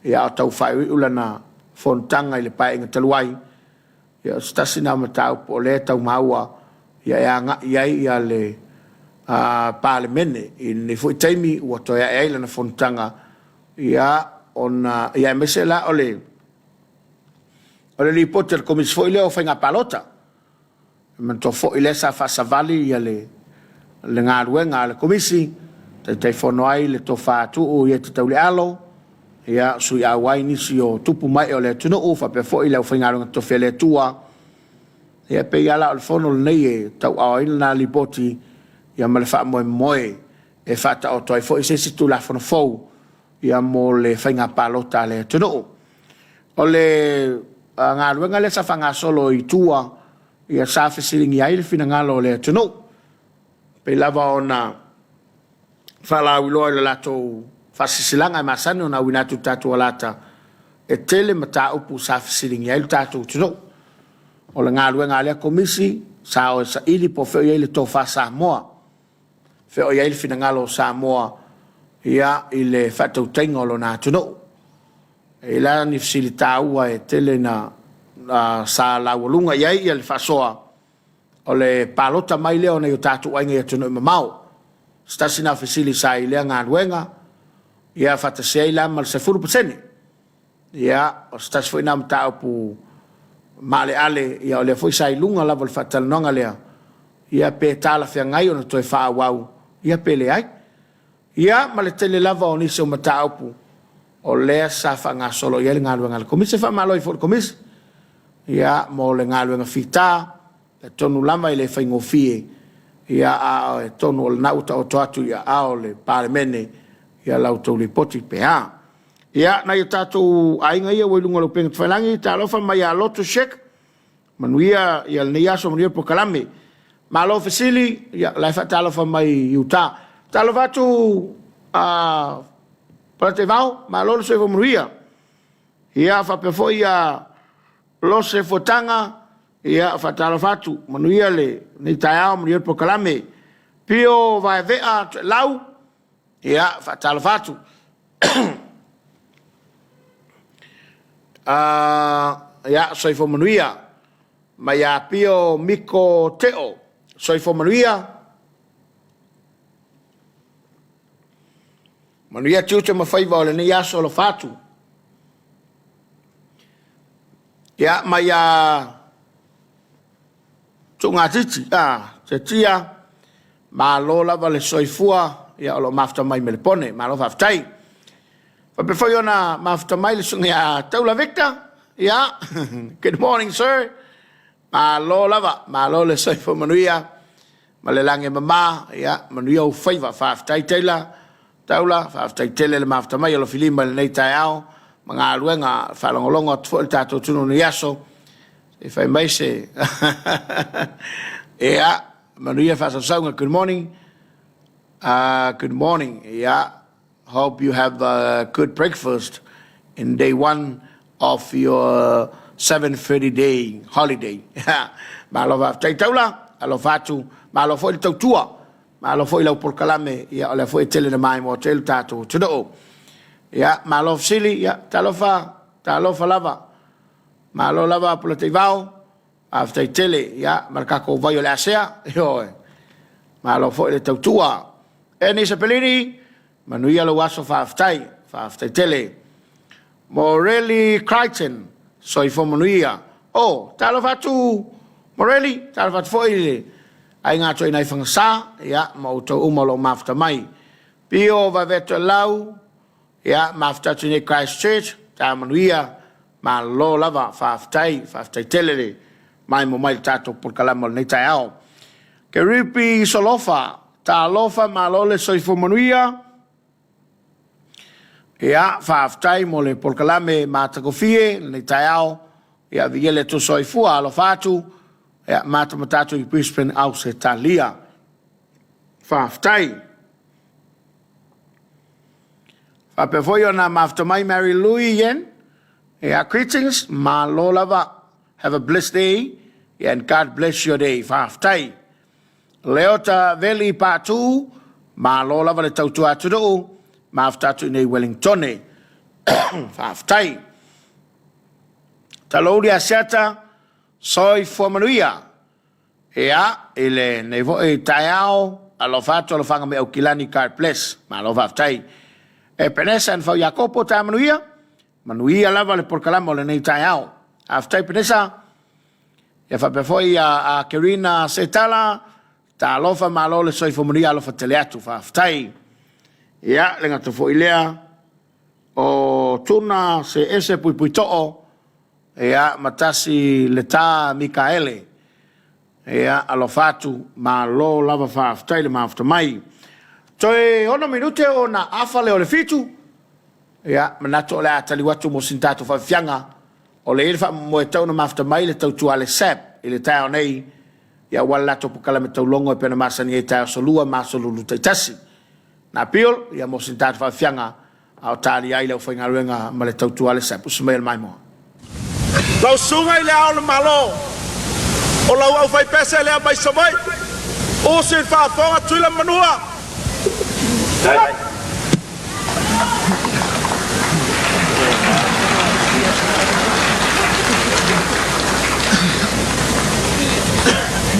ia a o tau faaiuiu lana fonotaga i le Paeaiga talu ai. Ia o se tasi lena o mataupu o lea e tau maua ia e agai i ai ia le Palemene i lenei foi taimi ua toe ae ai lana fonotaga ia ona ia aemaise la o le lipoti a le Komisi foi lea o Faiga Palota. E manatua foi lea sa faasavali ia le galuega a le Komisi, Taitaifono ai le Tofa Tuuu Ieta Taulealo, ia sui auai nisi o tupu ma ee o le atunuu faapea foi le aufaigaluega totofi a le Atua. Ia pei lava la o le fono lenei e tauaaoina ai lena lipoti ia ma le faamoemoe e faataoto ai foi se isi Tulafono fou ia mo le faiga palota a le atunuu. O le galuega lea sa faagasolo i tua, ia sa fesiligia ai le finagalo o le atunuu, pei lava ona faalauiloa i le latou faasilasilaga e masani ona auina atu i le tatou alata, e tele mataupu sa fesiligia ai le tatou atunuu. O le galuega a lea Komisi, sa o e saili po o fea o i ai le tofa Samoa, fea o i ai le finagalo o Samoa ia i le faatautaiga o lona atunuu. E i ai la ni fesili taua e tele na sa laualuga i ai le faasoa, o le palota mai lea o nai o tatou aiga i atunuu e mamao. O se tasi lena o fesili sa i lea galuega, ia faatasi ai la ma le 10%. Ia, o se tasi foi lena o mataupu maaleale, ia o lea foi sa i luga lava o le faatalanoaga lea, ia pe talafeagai ona toe faaauau, ia pe leai. Ia ma le tele lava o nisi o mataupu o lea sa faagasolo i ai le galuega a le Komisi. E faamalo ai foi i le Komisi, ia, mo le galuega fita, e talitonu lava e le faigofie, ia a atonu o lena ua taoto atu i aao o le Palemene ia la outou lipoti pe a. Ia, nai o tatou aiga ia ua i luga o le upega tafailagi, talofa mai ia Loto Sheck, manuia ia lenei aso, manuia le polokalame. Malo fesili, ia o la e faatalofa mai Utah. Talofa atu a Polataivao, malo le soifua manuia. Ia faapea foi ia Lose Fuataga, ia faatalofa atu, manuia lenei taeao, manuia le polokalame. Pio Vaevea Toelau, ia faatalofa atu. Ia, soifua manuia. Mai ia Pio Miko Teo, soifua manuia. Manuia tiute ma faiva o lenei aso alofa atu. Ia, mai ia Tuugatiti, Tiatia, malo lava le soifua, ia o lo o mafuta mai Melepone, malo faafetai. Faapea foi ona mafuta mai le susuga ia Taula Victor, ia, good morning sir, malo lava, malo le soifua manuia ma le lagi e mama, ia, manuia ou faiva, faafetai Taylor, Taula, faafetai tele le mafuta mai o Lofilima i lenei taeao ma galuega faalogologo atu foi le tatou atunuu i lenei aso. Se i fai mai se ia, manuia faasausauga. Good morning. Good morning. Yeah. Hope you have a good breakfast in day one of your 7:30 day holiday. Malo faafetai Taula, alofa atu, malo foi le tautua. Malo foi lau polokalame, ia o lea foi e tele na maimoa tele le tatou atunuu. Ia, malo fesili, ia, talofa, talofa lava. Malo lava Polataivao, faafetai tele, ia, ma le tatou vai o le asea, ioe. Malo foi le tautua. Eni Sepelini, manuia lou aso faafetai, faafetai tele. Morelli Crichton, soifua manuia. Oh, talofa atu Morelli, talofa atu foi i le aiga Toeaina i Fagasa, ia, ma outou uma o lo o mafuta mai. Pio Vavea Toelau, ia, mafuta atu nei Christchurch, ta manuia, malo lava, faafetai, faafetai tele le maimo mai le tatou polokalame o lenei taeao. Keripi Solofa, talofa, malo le soifua manuia. Ia, faafetai mo le polokalame matagofie lenei taeao. Ia, viia le Atua soifua, alofa atu. Ia, matamata atu i Brisbane, Ausetalia. Faafetai. Faapea foi ona mafuta mai Mary Louis Yen. Ia, greetings, malo lava. Have a blessed day and God bless your day. Faafetai. Leota Veli Patu, malo lava le tautua atunuu, mafuta atu i nei Wellingtone. Faafetai. Talouli Asiata, soifua manuia. Ia, i lenei foi taeao, alofa atu alofaga me Aukilani, God bless. Malo faafetai. E Penesa and Fau Iakopo, taeao manuia. Manuia lava le polokalama o lenei taeao. Faafetai Penesa. Ia faapea foi a Kerina Setala, talofa malo le soifua manuia alofa tele atu. Faafetai. Ia, le gata foi lea o Tuna se ese puipui too, ia, ma tasi le tā Mikaele. Ia, alofa atu, malo lava faafetai le mafuta mai. Toe 6 minute ona afa lea o le 7. Ia, manatu o le a taliu atu mo sina tatou faafiafiaga. O le i le faamoemoe tau na mafuta mai le tautua a le SAP i le taeao nei, ia aua le latou polokalame taulogo e pei ona masani ai taeao aso Lua ma aso Lulu taitasi. Na Bill, ia mo sina tatou faafiafiaga, a o talia ai le aufaigaluega ma le tautua a le SAP. Usu mai e le maimoa. Lau susuga i le Ao o le Malo, o lau aufaipese lea mai Savaii, usi i le faafofoga Tuila ma Manua.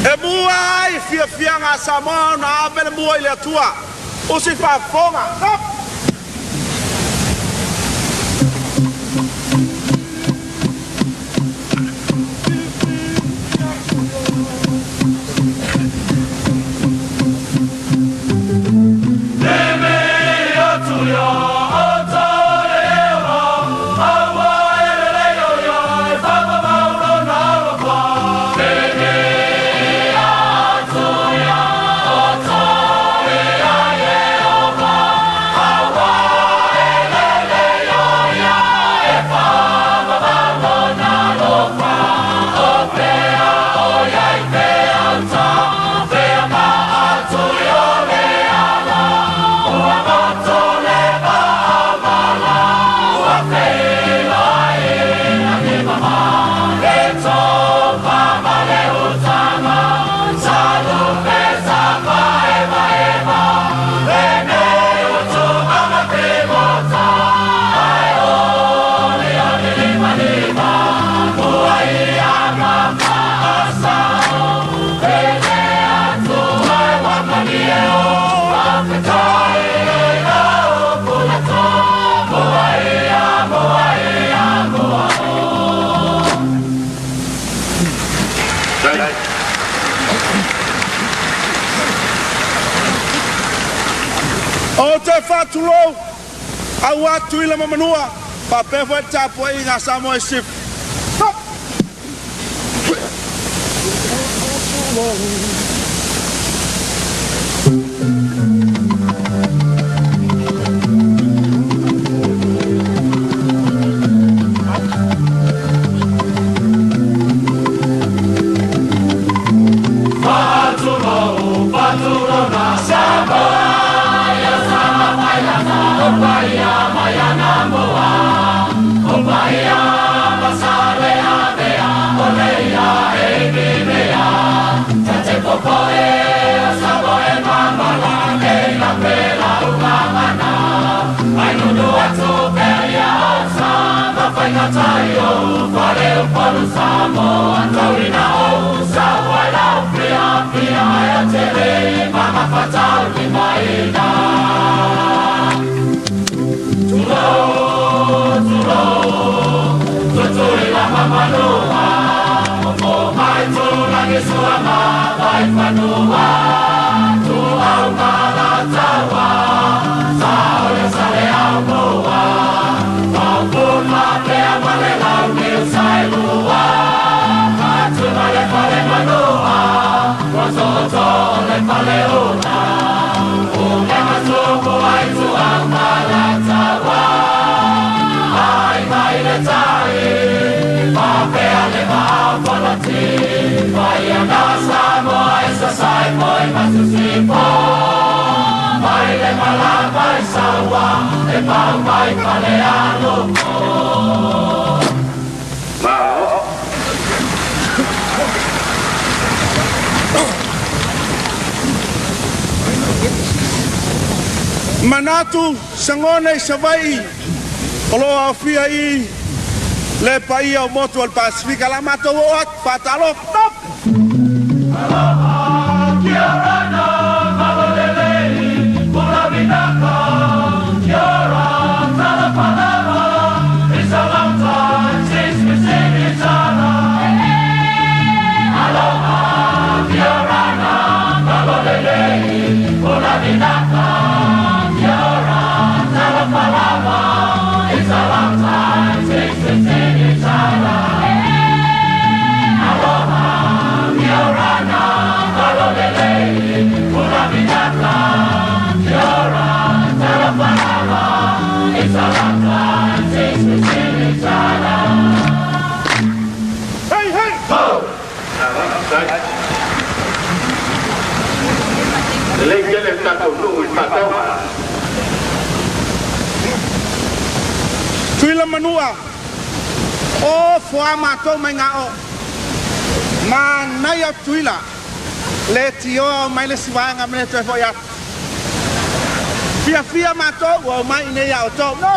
E mua ai fiafiaga a Samoa ona ave le mua i le Atua. Usi i le faafofoga. Ou te faatulou aua Tutuila ma Manua faapea foi le tapuaiga a Samoa i Sisifo. Manatu sagona i Savaii o lo o aofia i le paia o motu o le Pasefika. O le a matou oo atu. Faatalofa. Stop! Hey, hey! Lelei tele le tatou nuu i le faatauga. Tuila Manua, O foa matou mai gao. Manaia Tuila, le tioa o mai le isi vaega ma le toe foi atu. Fiafia matou ua omai inei ia outou. No!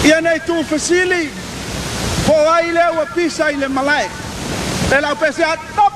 Ia nei tuufesili, po o ai lea ua pisa i le malae. Le laupese a Top!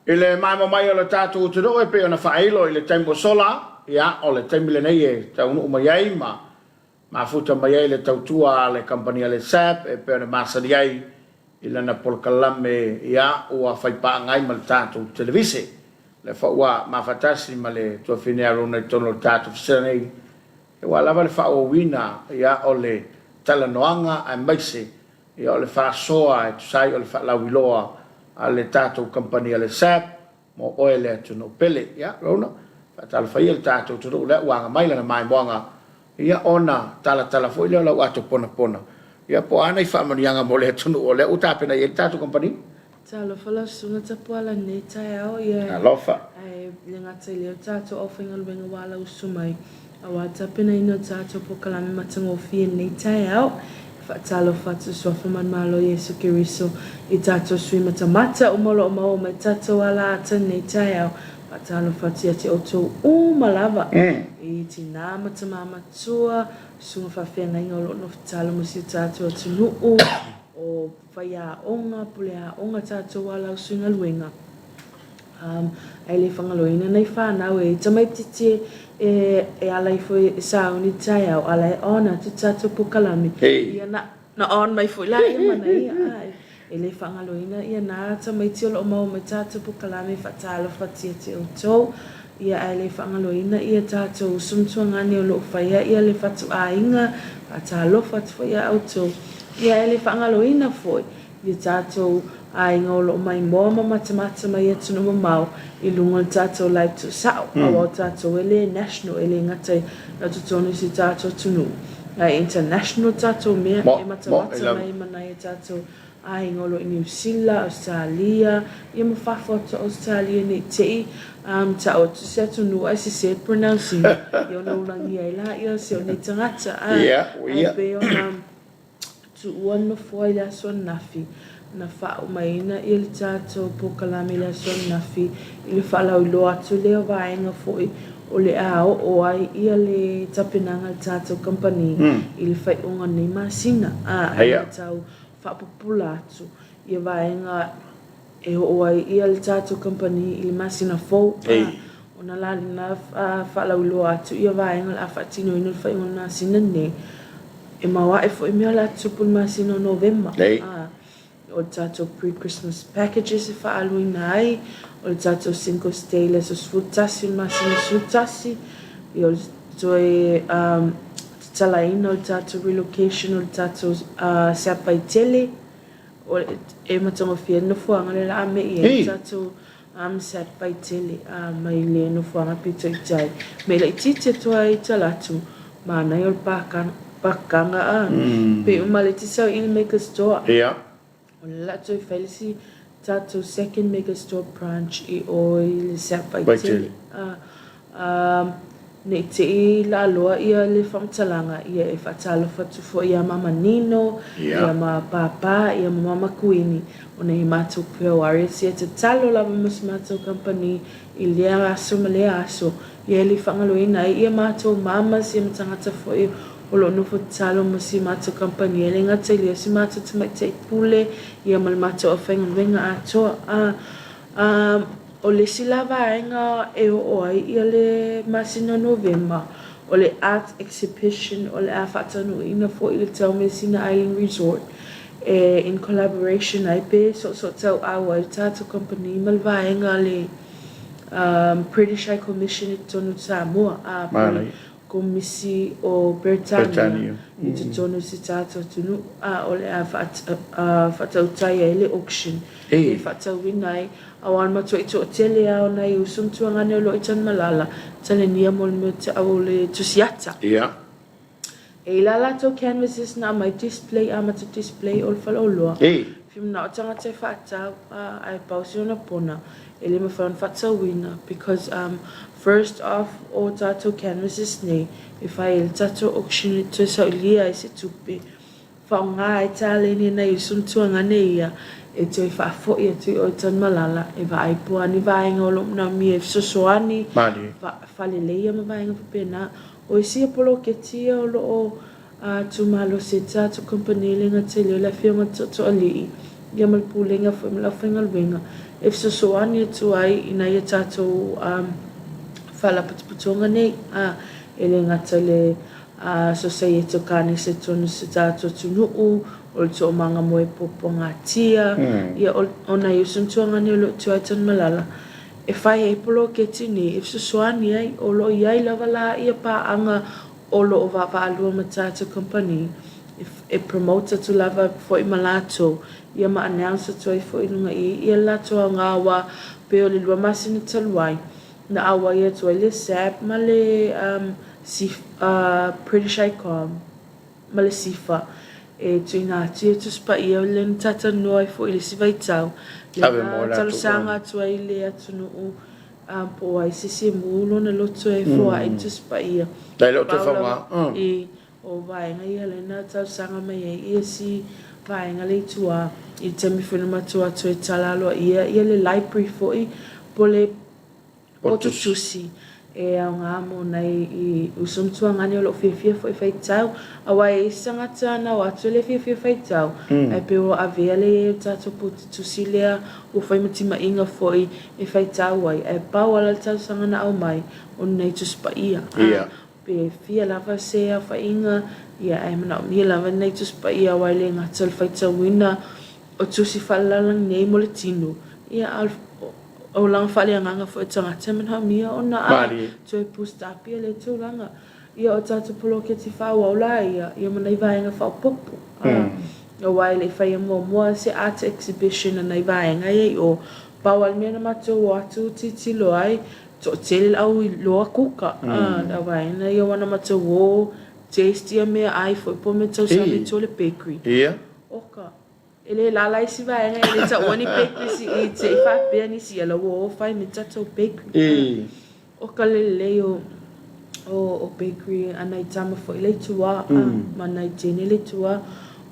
I le maemo mai o le tatou atunuu e pei ona faailo i le taimi ua sola, ia, o le taimi lenei e taunuu mai ai ma mafuta mai ai le tautua a le kamupani a le SAB e pei ona masani ai i lana polokalame, ia, ua faipaaga ai ma le tatou televise. O lea foi ua mafatasi ma le tuafine Arona i totonu o le tatou fesena nei, aua lava le faaauauina, ia, o le talanoaga aemaise, ia, o le faasoa e tusa ai o le faalauiloa a le tatou kamupani a le SAB mo oe le atunuu pele. Ia, Rona, faatalofa ia i le tatou atunuu lea ua aga mai lana maimoaga, ia, ona talatala foi lea o lau ato ponapona, ia, po o a nai faamanuiaga mo le atunuu o lea ua tapena i ai le tatou kamupani. Talofa lau susuga Tapuala i lenei taeao, ia, Talofa. ae le gata i lea o tatou aufaigaluega ua ala usu mai aua le tapenaina o tatou polokalame matagofie i lenei taeao. E faatalofa atu i Suafa Manumalo Iesu Keriso i tatou sui matamata uma o lo o maua mai tatou ala ata i lenei taeao. Faatalofa atu ia te outou uma lava i tina ma tama matua, susuga faafeagaiga o lo o nofo tatalo mo si o tatou atunuu, o faiaoga, puleaoga, tatou ala usu i galuega. Ae le fagaloina nai fanau e tamaititi e e ala ifo e sauni i taeao a la e on atu tatou pokalame ia na na on mai foi la ia ma nai ia a e le fagaloina ia na tamaiti o loo maua mai tatou pokalame faatalofa atu ia te outou ia ae le fagaloina ia tatou uso ma tuagane o loo faia ia le fatuaiga faatalofa atu foi ia outou ia ae le fagaloina foi i o tatou aiga o lo o maimoa ma matamata mai i atunuu mamao i luga o le tatou live tuusao aua o tatou e le national e le gata i totonu i si tatou atunuu ae international tatou mea e matamata mai ma nai o tatou aiga o lo o i Niu Sila, Ausetalia ia ma fafo atu o Ausetalia nei te i tau atu se atunuu ae sese le pronouncing ia ona ulagia ai laia o si o nei tagata ae pei ona Tuua le nofoa i le aso ananafi, na faaumaina ia le tatou polokalame i le aso ananafi i le faalauiloa atu lea o vaega foi o le a oo ai ia le tapenaga a le tatou kamupani i le faaiuga o lenei masina, a e tau faapupula atu ia vaega e oo ai ia le tatou kamupani i le masina fou, a ona la lena faalauiloa atu ia vaega o le a faatinoina i le faaiuga o le masina lenei. E maoae foi mea o le a tutupu i le masina o Novema. A, o le tatou pre-Christmas packages e faaaluina ai, o le tatou Singles Day i le aso 11 o le masina 11, ia o le toe tatalaina o le tatou relocation o le tatou Sapaitele, e matagofie ai le nofoaga lea o le a mei ai le tatou Amsat Vaitele a mai le nofoaga pito i tai. Mei laitiiti atu ai i Talatu, manaia o le pakaga a. Pei uma le tisa o i le Mega Store. O le la toe fai le isi tatou second Mega Store branch i o i le Sat Vaitele. Ne i te i laaloa ia le faamatalaga, ia e faatalofa atu foi ia Mama Nino, ia ma Pāpā, ia ma Mama Kuini, ona i matou Prayer Warriors ia tatalo lava mo se matou kamupani i lea aso ma lea aso, ia e le faagaloina ai ia matou mamas ia ma tagata foi o lo o nofo tatalo mo si matou kamupani, e le gata i lea o si matou tamaitai pule ia ma le matou aufaigaluega atoa. A. O le isi la vaega e oo ai ia le masina o Novema, o le Art Exhibition o le a faataunuuina foi i le Taumeasina Island Resort e in collaboration ai pe soosootauau ai le tatou kamupani ma le vaega a le British High Commission i totonu o Samoa, a po le Komisi o Peretania i totonu o si tatou atunuu, a o le a faatautai ai le auction e faatauina ai, aua o le matuai toatele lava o nai uso ma tuagane o lo o i Tanumalala, talenia mo le mea tau o le tusiata. E i la latou canvases na aumai display, amata display o le faleoloa, fia manao tagata e faatau, ae pau si ona pona, e le mafai ona faatauina because first off o tatou canvases nei e fai ai le tatou auction e toe saoilia ai se tupe faaaoga ai taleni e nai uso ma tuagane ia e toe faafoi atu i o i Tanumalala e vaai po o a ni vaega o lo o manaomia e fesoasoani faaleleia ma vaega faapena. O isi ia poloketi ia o lo o A tumalosi e tatou kamupani le gata i lea o le Afioga Tootooalii ia ma le Pulega foi ma le aufaigaluega e fesoasoani atu ai ina ia tatou faalapotopotoga nei, a e le gata i le Sosaiete o Kanesa i totonu o si tatou atunuu, o le toomaga moe puapuagatia, ia o nai uso ma tuagane o lo o tuai Tanumalala e fai ai poloketi nei e fesoasoani ai, o lo o i ai lava la ia paaga o lo o vaavaalua ma tatou kamupani e promote atu lava foi ma latou ia ma announce atu ai foi i luga i ia le latou aoga aua pei o le lua masina talu ai na auai atu ai le SAB ma le British Icom ma le SIFA e tuuina atu ia Tusi Paia lea na talatalanoa ai foi i le isi vaitau lea na talosaga atu ai le atunuu Po o ai se isi e mu lona loto e foai le Tusi Paia. E le o toe faaaoga. I, o vaega ia lea na talosaga mai ai ia si vaega lea i tua i le taimi foi na matou atu ai e tala aloaia ia le library foi po le poto tusi. E aoga mo nai i uso ma tuagane o lo o fiafia foi e faitau. Aua e i ai se tagata na o atu e le fiafia e faitau, ae pei ua avea le i ai o le tatou putu tusi lea ua fai ma timaiga foi e faitau ai. Ae pau lava la le talosaga na aumai, o ni nai tusi paia. A, pe fia lava se aofaiga, ia ae manaomia lava ni nai tusi paia aua e le gata o le faitauina o tusi faalelalolagi nei mo le tino, ia a o le olaga faaleagaga foi o tagata e manaomia ona a toe boost up ia lea tulaga. Ia o tatou poloketi faaauau la ia, ia ma nai vaega faaopoopo. Aua e le i faia muamua se art exhibition a nai vaega ia i o. Pau lava le mea na matou o atu tilotilo ai, toatele le au iloa kuka le au vaega ia aua na matou o taste ia meaai foi po o mea tausami i tua o le bakery. Oka. E le lala isi vaega e le taua ni bakeries i i te i faapea nisi ia la ua o fai mai tatou bakery. O ka lelei o o bakery a nai tama foi la i tua ma nai teine la i tua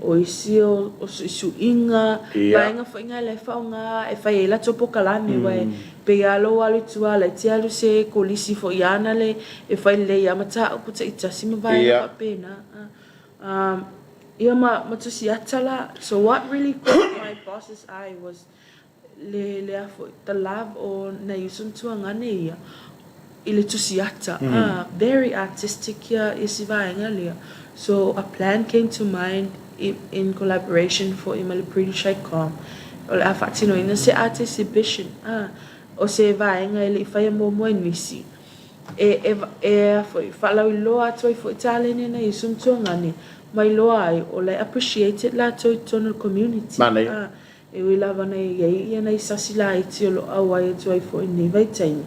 o isi o suisuiga vaega foi na la e faaaoga e fai ai latou polokalame aua e pei lava lou alu i tua la e te alu se kolisi foi ana le e fai lelei lava mataupu taitasi ma vaega faapena. Ia ma ma tusi ata la. So what really caught my boss's eye was le le a foi the love o nai uso ma tuagane ia i le tusi ata. Very artistic ia ia si vaega lea. So a plan came to mind in collaboration foi ma le Pretty Shy Com o le a faatinoina se art exhibition. O se vaega e le i faia muamua e nisi. E, e, e a foi, faalauiloa atu ai foi taleni ana Iesu ma tuagane, ma iloa ai, o la e appreciated latou i totonu o le community. Manaia. A, e ui lava na i ai ia nai sasi laiti o lo o auai atu ai foi i lenei vaitaimi,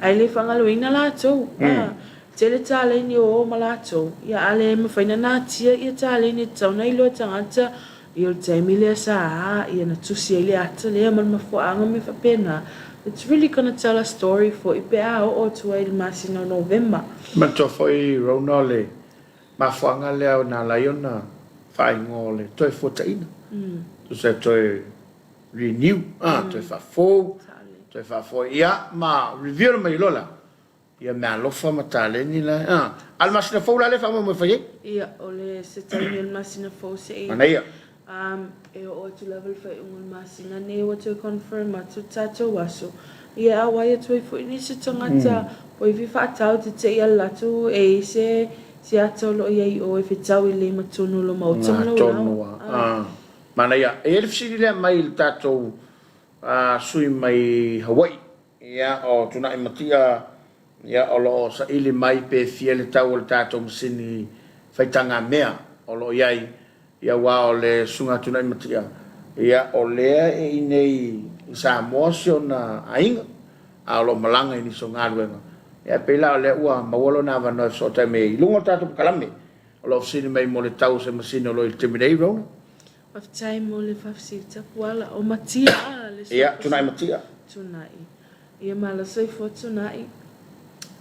ae le faagaloina latou. A, tele taleni o o ma latou, ia a le mafai ona natia ia taleni e tatau ona iloa e tagata, Ia o le taimi lea sa a ia na tusi ai le ata lea ma le mafuaaga ma mea faapena. It's really gonna tell a story foi pe a oo atu ai i le masina o Novema. Manatua foi Rona o le mafuaaga lea na ala ai ona faaigoa o le Toefuataiga. Tusa e toe renew, toe faafou, toe faafoi ia ma reveal mai loa la Ia meaalofa ma taleni la a. A o le masina fou la lea e faamoemoe e fai ai? Ia, o le se taimi o le masina fou se i. Manaia. Um, e oo atu lava le faaiuga o le masina nei ua toe confirm atu le tatou aso. Ia e auai atu ai foi nisi tagata po ivi faatau te te i ala atu e i se se ata o lo o i ai i o e fetau i le matonu o lo maota ma lau Tonu a. Ah. Manaia. E i ai le fesili lea mai i le tatou sui mai Hawaii. Ia, o Tunai Matia, ia, o lo o saili mai pe fia le tau o le tatou masini faitagamea o lo o i ai, ia, aua o le Susuga Tunai Matia, ia, o lea e i inei i Samoa si ona aiga, a o lo o malaga i nisi o galuega, ia, e pei la o lea ua maua lona avanoa e fesootai mai ai i luga o le tatou pakalame, o lo o fesili mai mo le tau o se masini o lo o i le taimi nei, Rona. Faafetai mo le faafesili tapuala. O Matia a le Ia, Tunai Matia. Tunai. Ia ma la soifua Tunai.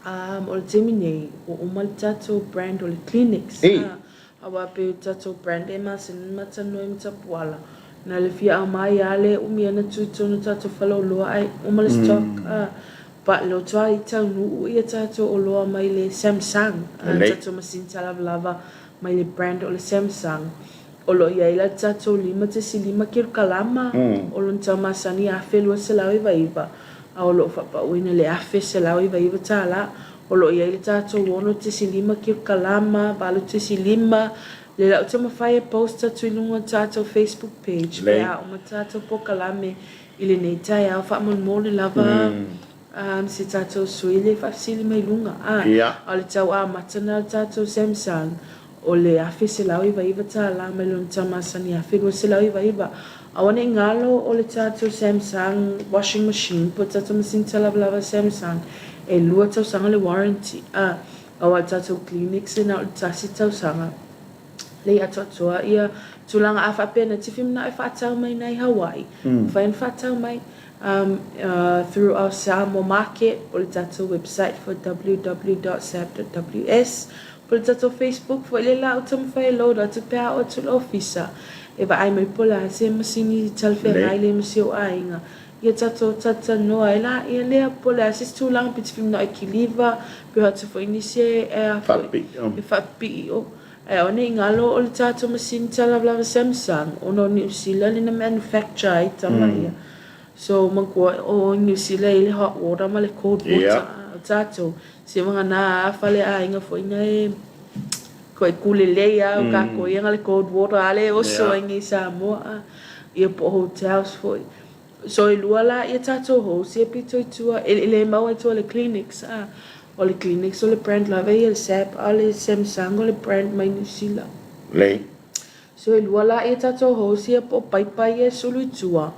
Um, o le taimi nei, ua uma le tatou brand o le Kleenex. Ei. Ah, aua pei o le tatou brand e masani ona matanoi ma tapuala. Na le fia aumai a le umi ana tu i totonu o tatou faleoloa ai uma le stock. Ah, but loto a i taunuu ia tatou oloa mai le Samsung. Ah, Lelei. tatou masini talavalava mai le brand o le Samsung. O lo o i ai la tatou 5.5 kilokalama o lona tau masani $1,299, a o lo o faapauina i le $1,199. O lo o i ai le tatou 6.5 kilokalama, 8.5, le la ou te mafai e post atu i luga o le tatou Facebook page pe a uma tatou polokalame i lenei taeao faamolemole lava se tatou sui le faafesili mai luga. A o le tau amata lena o le tatou Samsung. O le $1,199 mai lona tau masani $1,299. Aua ne i galo o le tatou Samsung washing machine po o le tatou masini talavalava Samsung e lua tausaga le warranty. A, aua o le tatou Kleenex e na o le tasi tausaga le i atoatoa ia tulaga. A faapea na tifi manao e faatau mai nai Hawaii, mafai ona faatau mai through our Samoa Market po o le tatou website for www.sab.ws. Po le tatou Facebook foi lea la ou taumafai e load atu pe a oo atu i le ofisa e vaai mai po o le a se masini talafeagai lea ma si ou aiga. Ia tatou talatalanoa ai la ia lea po o le a se isi tulaga pe te fia manao e kiliva pe o atu foi nisi e a foi e faapipii i o. Ae aua ne i galo o le tatou masini talavalava Samsung ona o Niu Sila lena manufacture ai tama ia. So manatua o Niu Sila e i ai le hot water ma le cold water a o tatou se vagana a fale aiga foi na e Ko e kulelei a o kakou ia na le cold water a le oso ai nei i Samoa a ia po o hotels foi. So e lua la ia tatou hose ia pito i tua e le maua i tua o le clinics a o le clinics o le brand lava ia le Sap a o le Samsung o le brand mai Niu Sila. Lei. So e lua la ia tatou hose ia po o paipa ia e sulu i tua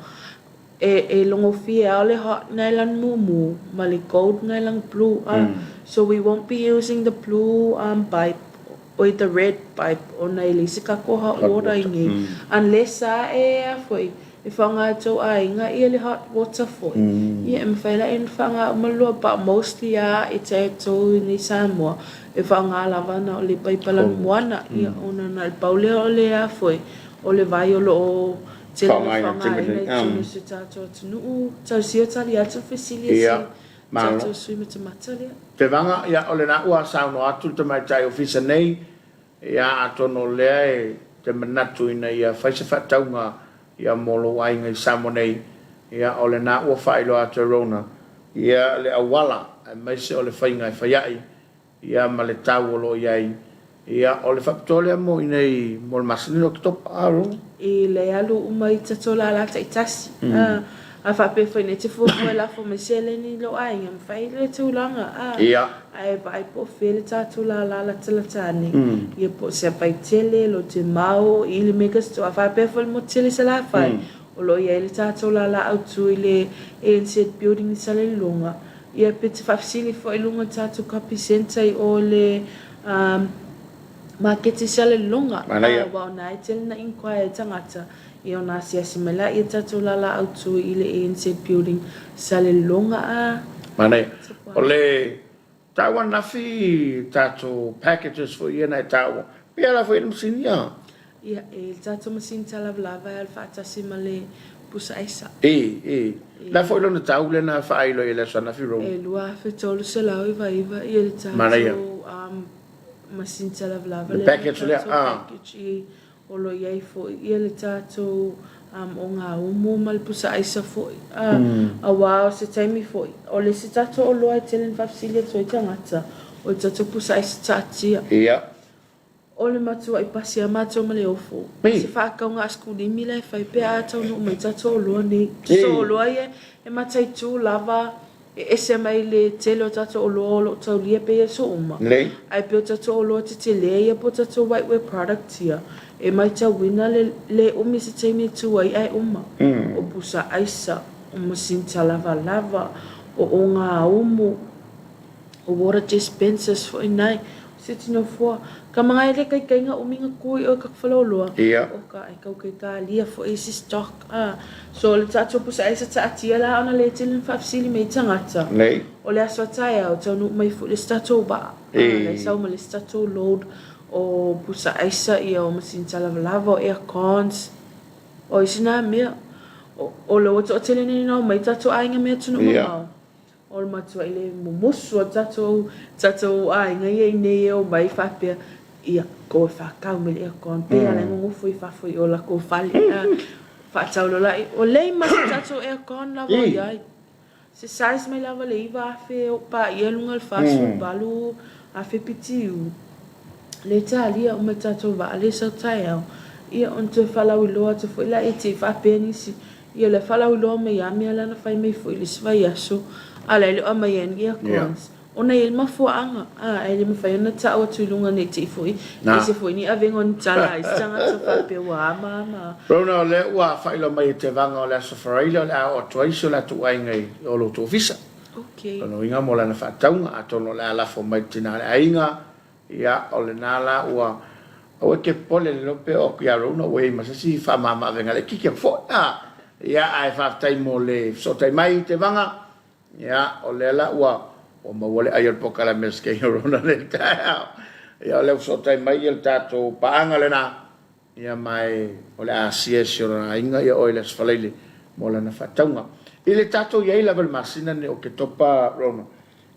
e logofie a o le hot na e lanu mumu ma le cold na e lanu blue a so we won't be using the blue pipe oi the red pipe ona e leai se kakou hot water i nei unless a e a foi e faaaoga e tou aiga ia le hot water foi ia e mafai la ona faaaoga uma lua but mostly a e tatou i nei Samoa e faaaoga lava na o le paipa lanumoana ia ona na o le pau lea o le a foi o le vai o lo o tele na faaaogaina i totonu o si o tatou atunuu. Tausia tali atu le fesili a si tatou sui matamata lea. Tevaga, ia o lena ua saunoa atu le tamaitai ofisa nei, ia atonu o lea e te manatu ina ia fai se faatauga ia mo lou aiga i Samoa nei, ia o lena ua faailoa atu e Rona ia le auala aemaise o le faiga e fai ai ia ma le tau o lo o i ai, ia o le faapitoa lea mo i inei mo le masina o Oketopa, a Rona? I le alu uma i tatou lala taitasi, a, a faapea foi nei te fuafua e lafo mai seleni i lou aiga, mafai lea tulaga, a, ae vaai po o fea le tatou lala latalata ane, ia po o Sapaitele, Lotemao, i le Mega Store, a faapea foi le motu tele i Salafai, o lo o i ai le tatou lala autu i le ANZ Building i Salelologa, Ia pe te faafesili foi i luga o tatou copy centre i o le maketi i Salelologa aua o na e tele na inquire ai tagata ia ona asiasi mai la ia tatou lala autu i le ANZ building Salelologa a. Manaia. O le taua anafi tatou packages foi ia na e taua pe ala foi i le masini a. Ia, e le tatou masini talavalava e alu faatasi ma le pusa aisa. E, e. La foi lona tau lea na faailo i le aso anafi Roma. E $2,399 ia le tatou um, masini talavalava lea. Le package lea, ah. Package i o lo i ai foi ia le tatou um, ogaumu ma le pusa aisa foi. Ah, Aua o se taimi foi, o le isi tatou oloa e tele na faafesili atu ai tagata, o le tatou pusa aisa taatia. Ia. O le matuai pasi a matou ma le ofo. Se faakauga a Skulimi la e fai pe a taunuu mai tatou oloa nei. So oloa ia e mataitu lava e ese mai le tele o tatou oloa o lo o taulia pei aso uma. Ae pei o tatou oloa tetele ia po o tatou whiteware product ia e maitauina le le umi se taimi e tu ai ae uma. O pusa aisa, o masini talavalava, o ogaumu. O water dispensers foi nai. Se tino foa. Ka manga e le kaikaiga umi nga kui o ka whaloloa. Ia. O ka e kau kei tālia fo e si stock. Ah. So le tatou pusa aisa taatia la ona le tele na faafesili mai tagata. Nei. O le aso a taeao taunuu mai foi le isi tatou vaa. Ah, le sau ma le isi tatou load o pusa aisa ia o masini talavalava o aircons. O isi nā mea. O, o le ua toatele nei na omai tatou aiga me atunuu mamao. O le matua i le mumusu o tatou tatou aiga ia i nei e omai faapea, ia, go e whakau me le aircon, pei ala e ngongofo i fafo i o lako fale, a, whaatau lola i, o lei ma se tatou aircon lava o iai. Se size mai lava le 9,000 o pa ia lunga le 48,000 PTU. Le talia o mai tatou vaa le sau taeao, ia ona toe whalauiloa atu foi la e te whaapea nisi, Ia le faalauiloa mai a mea la na fai mai foi i le isi vaiaso, a la e le o aumai ai ni aircons. Ona e i ai le mafuaaga, a, ae le mafai ona tau atu i luga nei te i foi, ese foi ni avega o ni tala a isi tagata faapea ua ama ama a. Rona, o lea ua faailoa mai e Tevaga o le Aso Faraile o le a oo atu ai si o latou aiga i o lo outou ofisa. Okay. Lona uiga mo lana faatauga, atonu o le a lafo mai i le tina o le aiga, Ia, o lena la ua, aua e te popole le lope o atu ia Rona ua i ai ma se isi faamama-avega laitiiti atu foi. A, ia, ae faafetai mo le fesootai mai, Tevaga. Ia, o lea la ua, ua maua le ai o le polokalame a Skei o Rona i lenei taeao. Ia, o lea ua fesootai mai ia le tatou paaga lena, ia, ma e, o le a asia e si ona aiga ia oe i le Aso Faraile mo lana faatauga. I le tatou i ai lava i le masina lenei o Oketopa, Rona,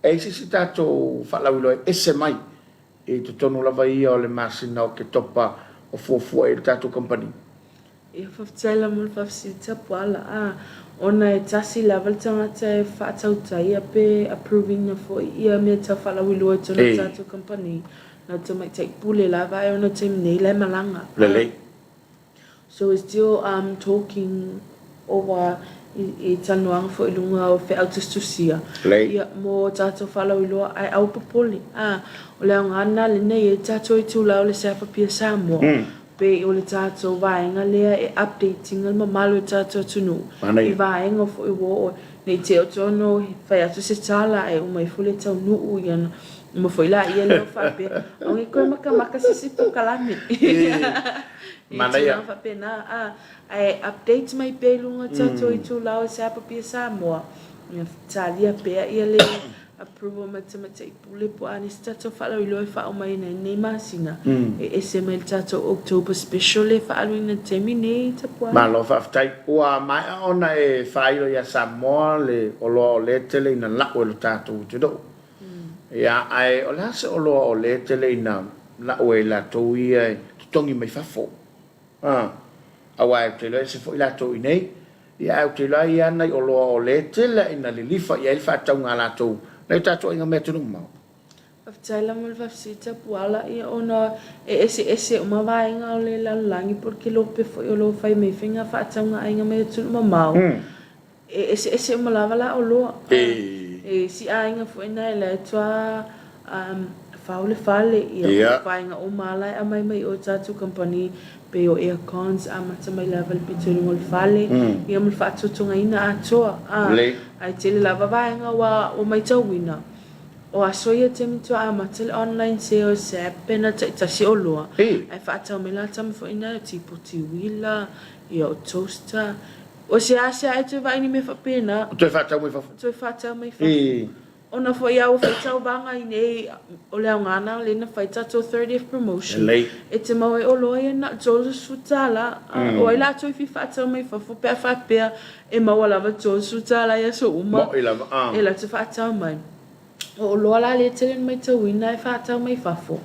e i ai se isi tatou faalauiloa e ese mai i totonu lava ia o le masina o Oketopa o fuafua i ai le tatou kamupani? Ia faafetai lava mo le faafesili tapuala a, ona e tasi lava le tagata e faatautaia pe approve ina foi ia mea tau faalauiloa i totonu o le tatou kamupani, na o tamaitai pule lava ae ona taimi nei la e malaga a. Lelei. So we still um talking over i talanoaga foi i luga o feau tusitusia ia mo tatou faalauiloa ae aua popole a o le aoga lena lenei e tatou itula o le Seapa Pia Samoa pei o le tatou vaega lea e update ina le mamalu o le tatou atunuu i vaega foi ua oo nei te o tono fai atu se tala ae uma ifo le taunuu ia uma foi laia lea o faapea aua ne i toe makamaka se isi polokalame i tulaga faapena a Ae update mai pea i luga o tatou itula o se Apapia Samoa, ia talia pea ia le approval mai le Tamaitai Pule po o a nisi tatou faalauiloa e faauma ai nei masina e ese mai le tatou October special lea e faaaluina i le taimi nei Tapuai. Malo faafetai. Ua maea ona e faailo ia Samoa le oloa o lea e tele ina lau e lo tatou atunuu. Ia, ae o le a se oloa o lea e tele ina lau e i latou ia e totogi mai fafo? A, aua ou te iloa e ese foi latou i inei, ia ae ou te iloa e i ai lava nai oloa o lea e tele lava ina lilifa i ai le faatauga a latou nai o tatou aiga mai atunuu mamao. Faafetai lava mo le faafesili Tapuala, ia ona e eseese uma vaega o le lalolagi po o le kelope foi o lo o fai mai faiga faatauga aiga mai atunuu mamao. E eseese uma lava la oloa. E isi aiga foi na e la e toa fao le fale ia o vaega uma la e aumai mai o tatou kamupani pei o air cons amata mai lava i le pito i luga o le fale ia ma le faatotogaina atoa. Ae tele lava vaega ua maitauina o aso ia taimi toa amata le online sales se app pena taitasi oloa ae faatau mai la tama foi na e o tipoti uila ia o toaster. O se asia e toe vaai ni mea faapena. O toe faatau mai fafo. Toe faatau mai fafo. Ona foi a ua fai tauvaga i nei, o le aoga na lea na fai tatou 30th promotion. Lelei. E te mau ai oloa ia na o $30. O ai latou e fia faatau mai fafo pe a faapea e maua lava $30 i aso uma. Moi lava. E latou faatau mai. O oloa la lea e tele ona maitauina e faatau mai fafo.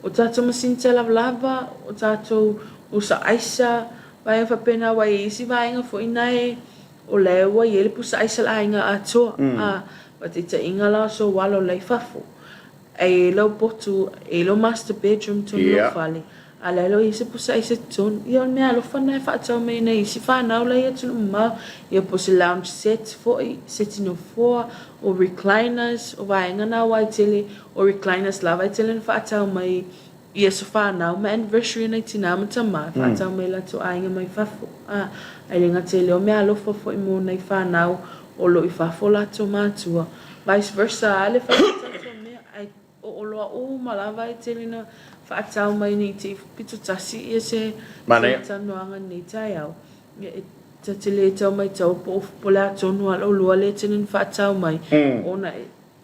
O tatou masini talavalava, o tatou usa aisa, vaega faapena aua e i ai isi vaega foi na e o la e ua i ai le pusa aisa a le aiga atoa. A, faataitaiga la o sou alo la i fafo, e i ai lau potu, e i ai lau master bedroom tonu i lou fale, A la e le o i ai se pusa aisa i totonu. Ia o le mea alofa lena e faatau mai ai nai isi fanau la i atunuu mamao. Ia po o se lounge set foi, seti nofoa, o recliners, o vaega na aua e tele, o recliners lava e tele ona faatau mai i aso fanau ma anniversary a nai tina ma tama, e faatau mai i latou aiga mai fafo. A, ae le gata i lea o mea alofa foi mo nai fanau o lo o i fafo o latou matua. Vice versa lava le fai o tatou mea, ae O oloa uma lava e tele na faatau mai nei te pito tasi ia se talanoaga i lenei taeao. Ia e ta te le tau maitau po o le a tonu lava le oloa lea e tele na faatau mai ona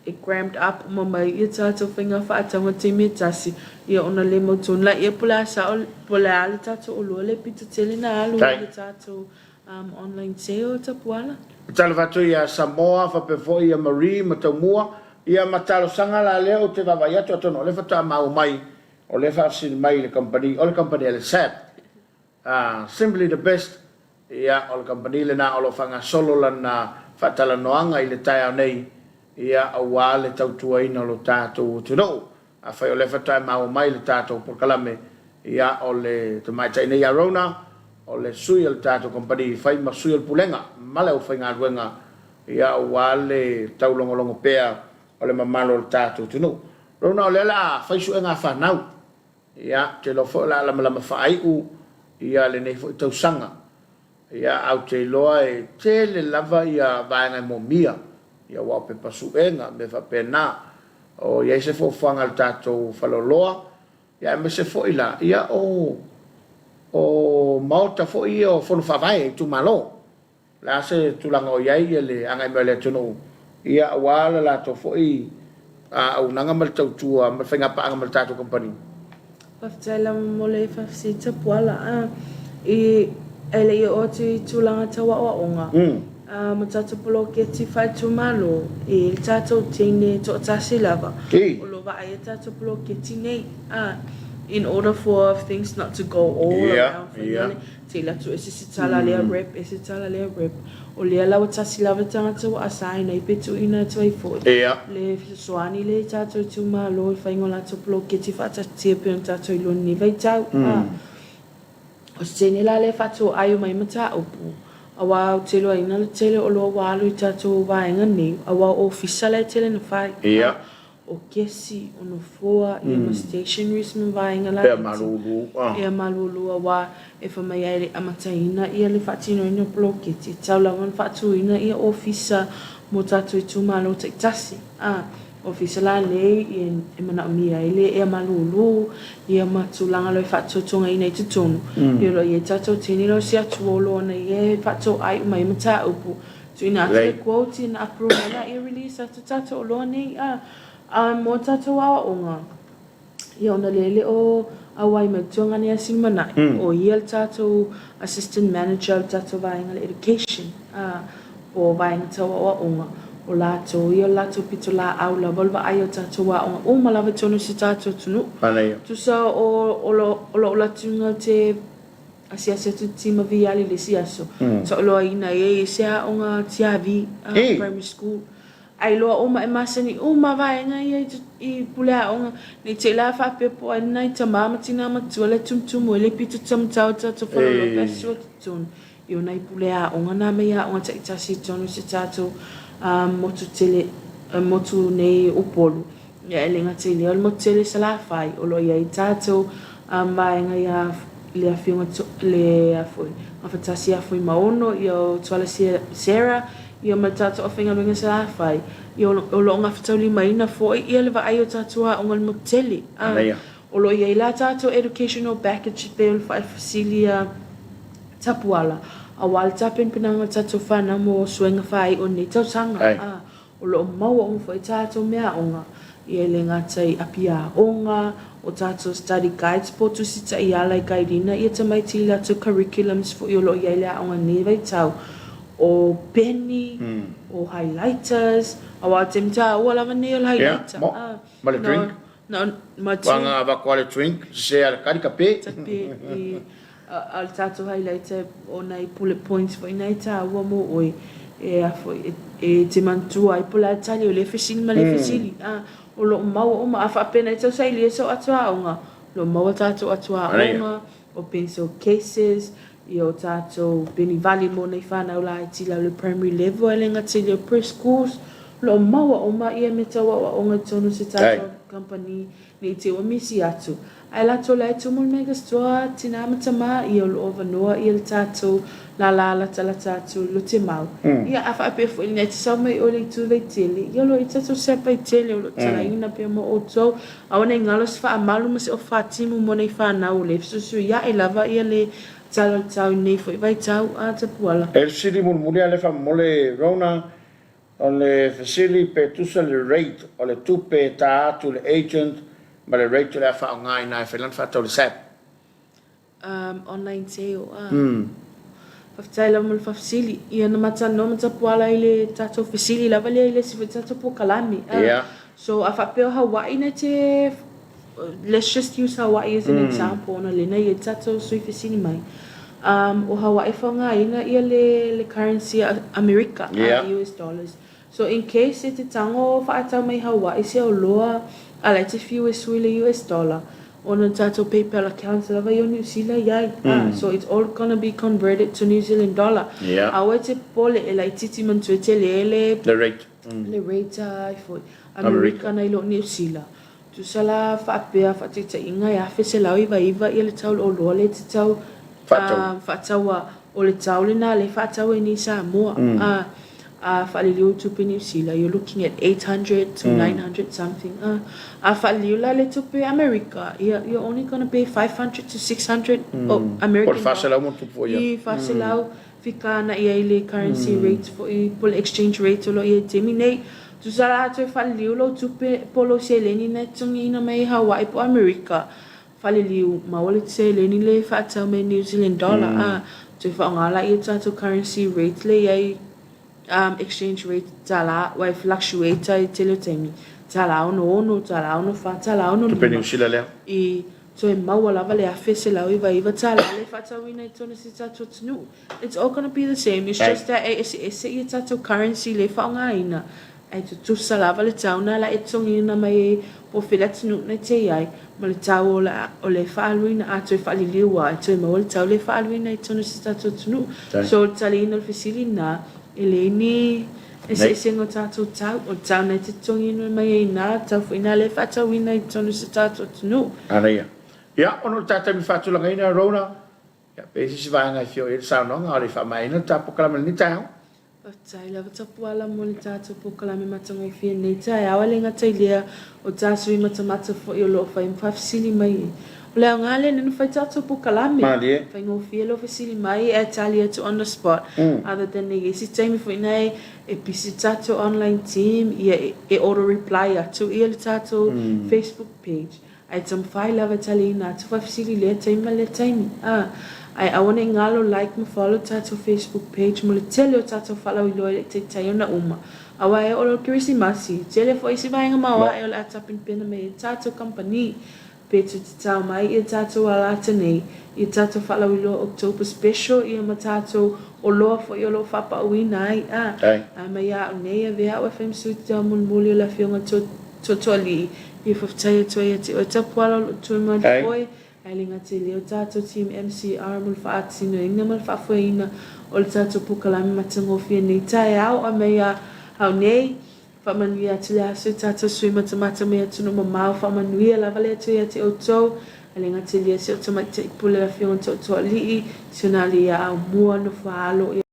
e crammed up uma mai ia tatou faiga faatauga taimi e tasi ia ona le mautonu laia po o le a sao po o le a le tatou oloa lea e pito tele na alu i le tatou Online sale Tapuala. Talofa atu ia Samoa faapea foi ia Marie ma Taumua ia ma talosaga la lea ou te vaavaai atu atonu o lea faatoa maua mai o lea faafesili mai le kamupani o le kamupani a le SAB simply the best ia o le kamupani lena o lo o faagasolo lana faatalanoaga i le taeao nei ia aua le tautuaina o lo tatou atunuu. Afai o lea faatoa e maua mai le tatou polokalame, ia o le tamaitai nei ia Rona, o le sui o le tatou kamupani fai ma sui o le Pulega ma le aufaigaluega, ia aua le taulogologo pea o le mamalu o le tatou atunuu. Rona, o lea o le a fai suega a fanau, ia ou te iloa foi o le a lamalama faaiu ia lenei foi tausaga. Ia, ae ou te iloa e tele lava ia vaega e moomia, ia aua o pepa suega, mea faapena. O i ai se fuafuaga a le tatou faleoloa, ia aemaise foi la, ia o, o maota foi ia o fono faavae a itumalo. O le a se tulaga o i ai ia le agai mai o le atunuu, ia aua le latou foi auaunaga ma le tautua ma le faigapaaga ma le tatou kamupani. Faafetai lava mo le faafesili tapuala. I, e le i oo atu i tulaga tau aoaoga. Ma tatou poloketi faaitumalo, e i ai le tatou teine toatasi lava o lo o vaaia tatou poloketi nei, in order for things not to go all around foi lele, te alu atu ese se tala a lea rep, ese tala a lea rep. O lea la ua tasi lava le tagata ua assign ai pe tuuina atu ai foi le fesoasoani lea i tatou itumalo i le faiga o latou poloketi faataatitia pei ona tatou iloa i lenei vaitau. O se teine la lea e faatoai uma ai mataupu, aua ou te iloaina le tele o loa ua alu i tatou vaega nei, aua o ofisa la e tele na fai, a o kesi, o nofoa, ia ma stationaries ma vaega la Ea malulu, a. Ea malulu aua e fai mai ai le amataina ia le faatinoina o poloketi, e tatau lava ona faatuina ia ofisa mo tatou itumalo taitasi, a. Ofisa la nei e manaomia ai le ea malūlū ia ma tulaga loa e faatotogaina i totonu. Ia o lo o i ai tatou teine loa si atu o loa na ia e faatoai uma ai mataupu. Tuuina atu le quote ia na approve ai laia release atu tatou oloa nei a mo tatou aoaoga. Ia ona lea e le o auai mai le tuagane ia Silumanai, o ia le tatou Assistant Manager o le tatou vaega le Education, a, po o vaega tau aoaoga, o latou ia o le latou pitolaau lava o le vaai o tatou aoga uma lava i totonu o si tatou atunuu. Manaia. Tusa o, o lo, o lou latuga ou te asiasi atu i le tima viali i le isi aso, taoloaina ai e i ai se aoga tiavi, primary school. Ai loa uma e masani uma vaega ia i pule aoga, nei te i la faapea po o ai nai tama ma tina matua le tumutumu ai le pito tamatau tatou faleoloa pe sua totonu i o nai pule aoga na mai aoga taitasi i totonu o se tatou motu tele motu nei Upolu. Ia e le gata i lea o le motu tele i Salafai o lo o i ai tatou vaega ia le afioga le a foi Gafatasi ia Fuimaono ia o Tuala Sarah ia ma le tatou aufaigaluega Salafai ia o lo o gafataulimaina foi ia le vaai o tatou aoga i le motu tele. O lo o i ai la tatou educational package e pei o le faafesili a Tapuala aua le tapenapenaga o tatou fanau mo suega faaiu o lenei tausaga. O lo o maua uma foi tatou meaaoga, ia e le gata i api aoga, o tatou study guides po o tusi taiala e gaidina ia tamaiti i latou curriculums foi o lo o i ai le aoga i lenei vaitau, o peni, o highlighters, aua o le taimi taua lava lenei o le highlighter. Ia, mo, ma le drink. Na, ma Ua nga avako a le drink, sese a le kari ka pe. Ka pe, i. A o le tatou highlighter o nai bullet points foi na e taua mo oe e a foi e te manatua ai po o le a le tali o lea fesili ma lea fesili a o lo o maua uma. A faapea na e tau sailia sou atuaoga, o lo o maua tatou atuaoga, o pencil cases, ia o tatou penivali mo nei whanau laiti la o le primary level e le gata i lea o preschools, o lo o maua uma ia mea tau aoaoga i totonu o se tatou company Ne i te ua misi atu. Ae latou la e tumu le mega store, tina ma tama, ia o lo o avanoa ia le tatou lala latalata atu i Lotemau. Ia a faapea foi ina e te sau mai oe le itu Vaitele, ia o lo o i tatou sepa i tele o lo o talaina pea mo outou. Aua nei galo se faamalu ma se ofa timu mo nei fanau o le fesuisuiaʻi lava ia le tala o le tau i nei foi vaitau a Tapuala. E sili mulimuli a le faamolemole Rona O le fesili pe tusa le rate o le tupe e ta atu le agent ma le rate o le a faaaoga ina e fai lana faatau i le SAP. Um online sale ah. Faafetai lava mo le faafesili. Ia na matalanoa ma Tapuala i le tatou fesili lava lea i le isi foi tatou polokalame. Yeah. So a faapea o Hawaii na te let's just use Hawaii as an example ona lena i ai tatou sui fesili mai. Um o Hawaii e faaaogaina ia le le currency a Amerika, Yeah. US dollars. So in case e te tango faatau mai Hawaii se oloa a la e te fiu e sui le US dollar ona tatou PayPal accounts lava ia o Niu Sila i ai. Ah, so it's all gonna be converted to New Zealand dollar. Yeah. Aua e te popole e laitiiti manatua e tele le Le rate. Le rate ai foi Amerika nai lo Niu Sila. Tusa la faapea faataitaiga e 1999 ia le tau oloa lea e te tau faataua o le tau lena lea e faatau ai nei Samoa. A faaliliu i tupe Niu Sila you're looking at 800 to 900 something. A faaliliu la le tupe Amerika ia you're only gonna pay 500 to 600 American Po o le 400 ma tupu foi ia. I 400 Fika ana i ai le currency rate foi po o le exchange rate o lo o i ai i le taimi nei. Tusa la toe faaliliu lou tupe po o lou seleni na e totogiina mai i Hawaii po o Amerika, faaliliu maua le seleni lea e faatau mai New Zealand dollar a, toe faaaoga laia tatou currency rate lea i ai. exchange rate tala ua e fluctuate ai tele o taimi, tala 66, tala 64, tala Tupe 65. Niu Sila lea. I toe maua lava le $1,199 le faatauina i totonu o si tatou atunuu. It's all gonna be the same, it's just that e eseese ia tatou currency le faaaogaina, ae tutusa lava le tau na la e totogiina mai ai po o fea le atunuu na te i ai ma le tau o le, o le faaaluina a toe faaliliu lava e toe maua le tau le faaaluina i totonu o si tatou atunuu. So o le taliina o le fesili lena, e leai ni eseesega o tatou tau, o le tau na e te totogiina mai ai i ina, o le tau foi lena lea e faatauina i totonu o si tatou atunuu. Manaia. Ia, ona o le ta taimi faatulagaina, Rona, ia, pe i ai se isi vaega e fia oo i ai le saunoaga, a o le i faamaeaina le ta polokalame i lenei taeao. Faafetai lava Tapuala mo le tatou polokalame matagofie i lenei taeao ae le gata i lea o ta sui matamata foi o lo o fai ma faafesili mai ai. O le aoga lea na fai tatou polokalame. Malie. Faigofie lou fesili mai ae tali atu on the spot other than i isi taimi foi na e busy tatou online team ia e auto reply atu ia le tatou Facebook page. Ae taumafai lava e taliina atu faafesili i lea taimi ma lea taimi. A, ae aua ne i galo like ma follow tatou Facebook page mo le tele o tatou faalauiloa e le i taitai ona uma. Aua e oo loa le Kerisimasi, tele foi isi vaega maoae o le a tapenapena mai ai tatou kamupani pe toe tatao mai ia tatou alata nei ia tatou faalauiloa October special ia ma tatou oloa foi o lo o faapauina ai. A, ae mai a au nei avea au e fai ma sui tatao mulimuli o le afioga Totoalii, e faafetai atu ai ia te oe Tapuala o loo toe mai oe, ae le gata i lea o tatou team MCR mo le faatinoina ma le faafoeina o le tatou polokalame matagofie nei taeao a mai a au nei. Faamanuia atu le aso i tatou sui matamata mai atunuu mamao, faamanuia lava le Atua ia te outou, ae le gata i lea si ou tamaitai pule le afioga Tootooalii, si ona alii ia Aumua, nofo a alo ia.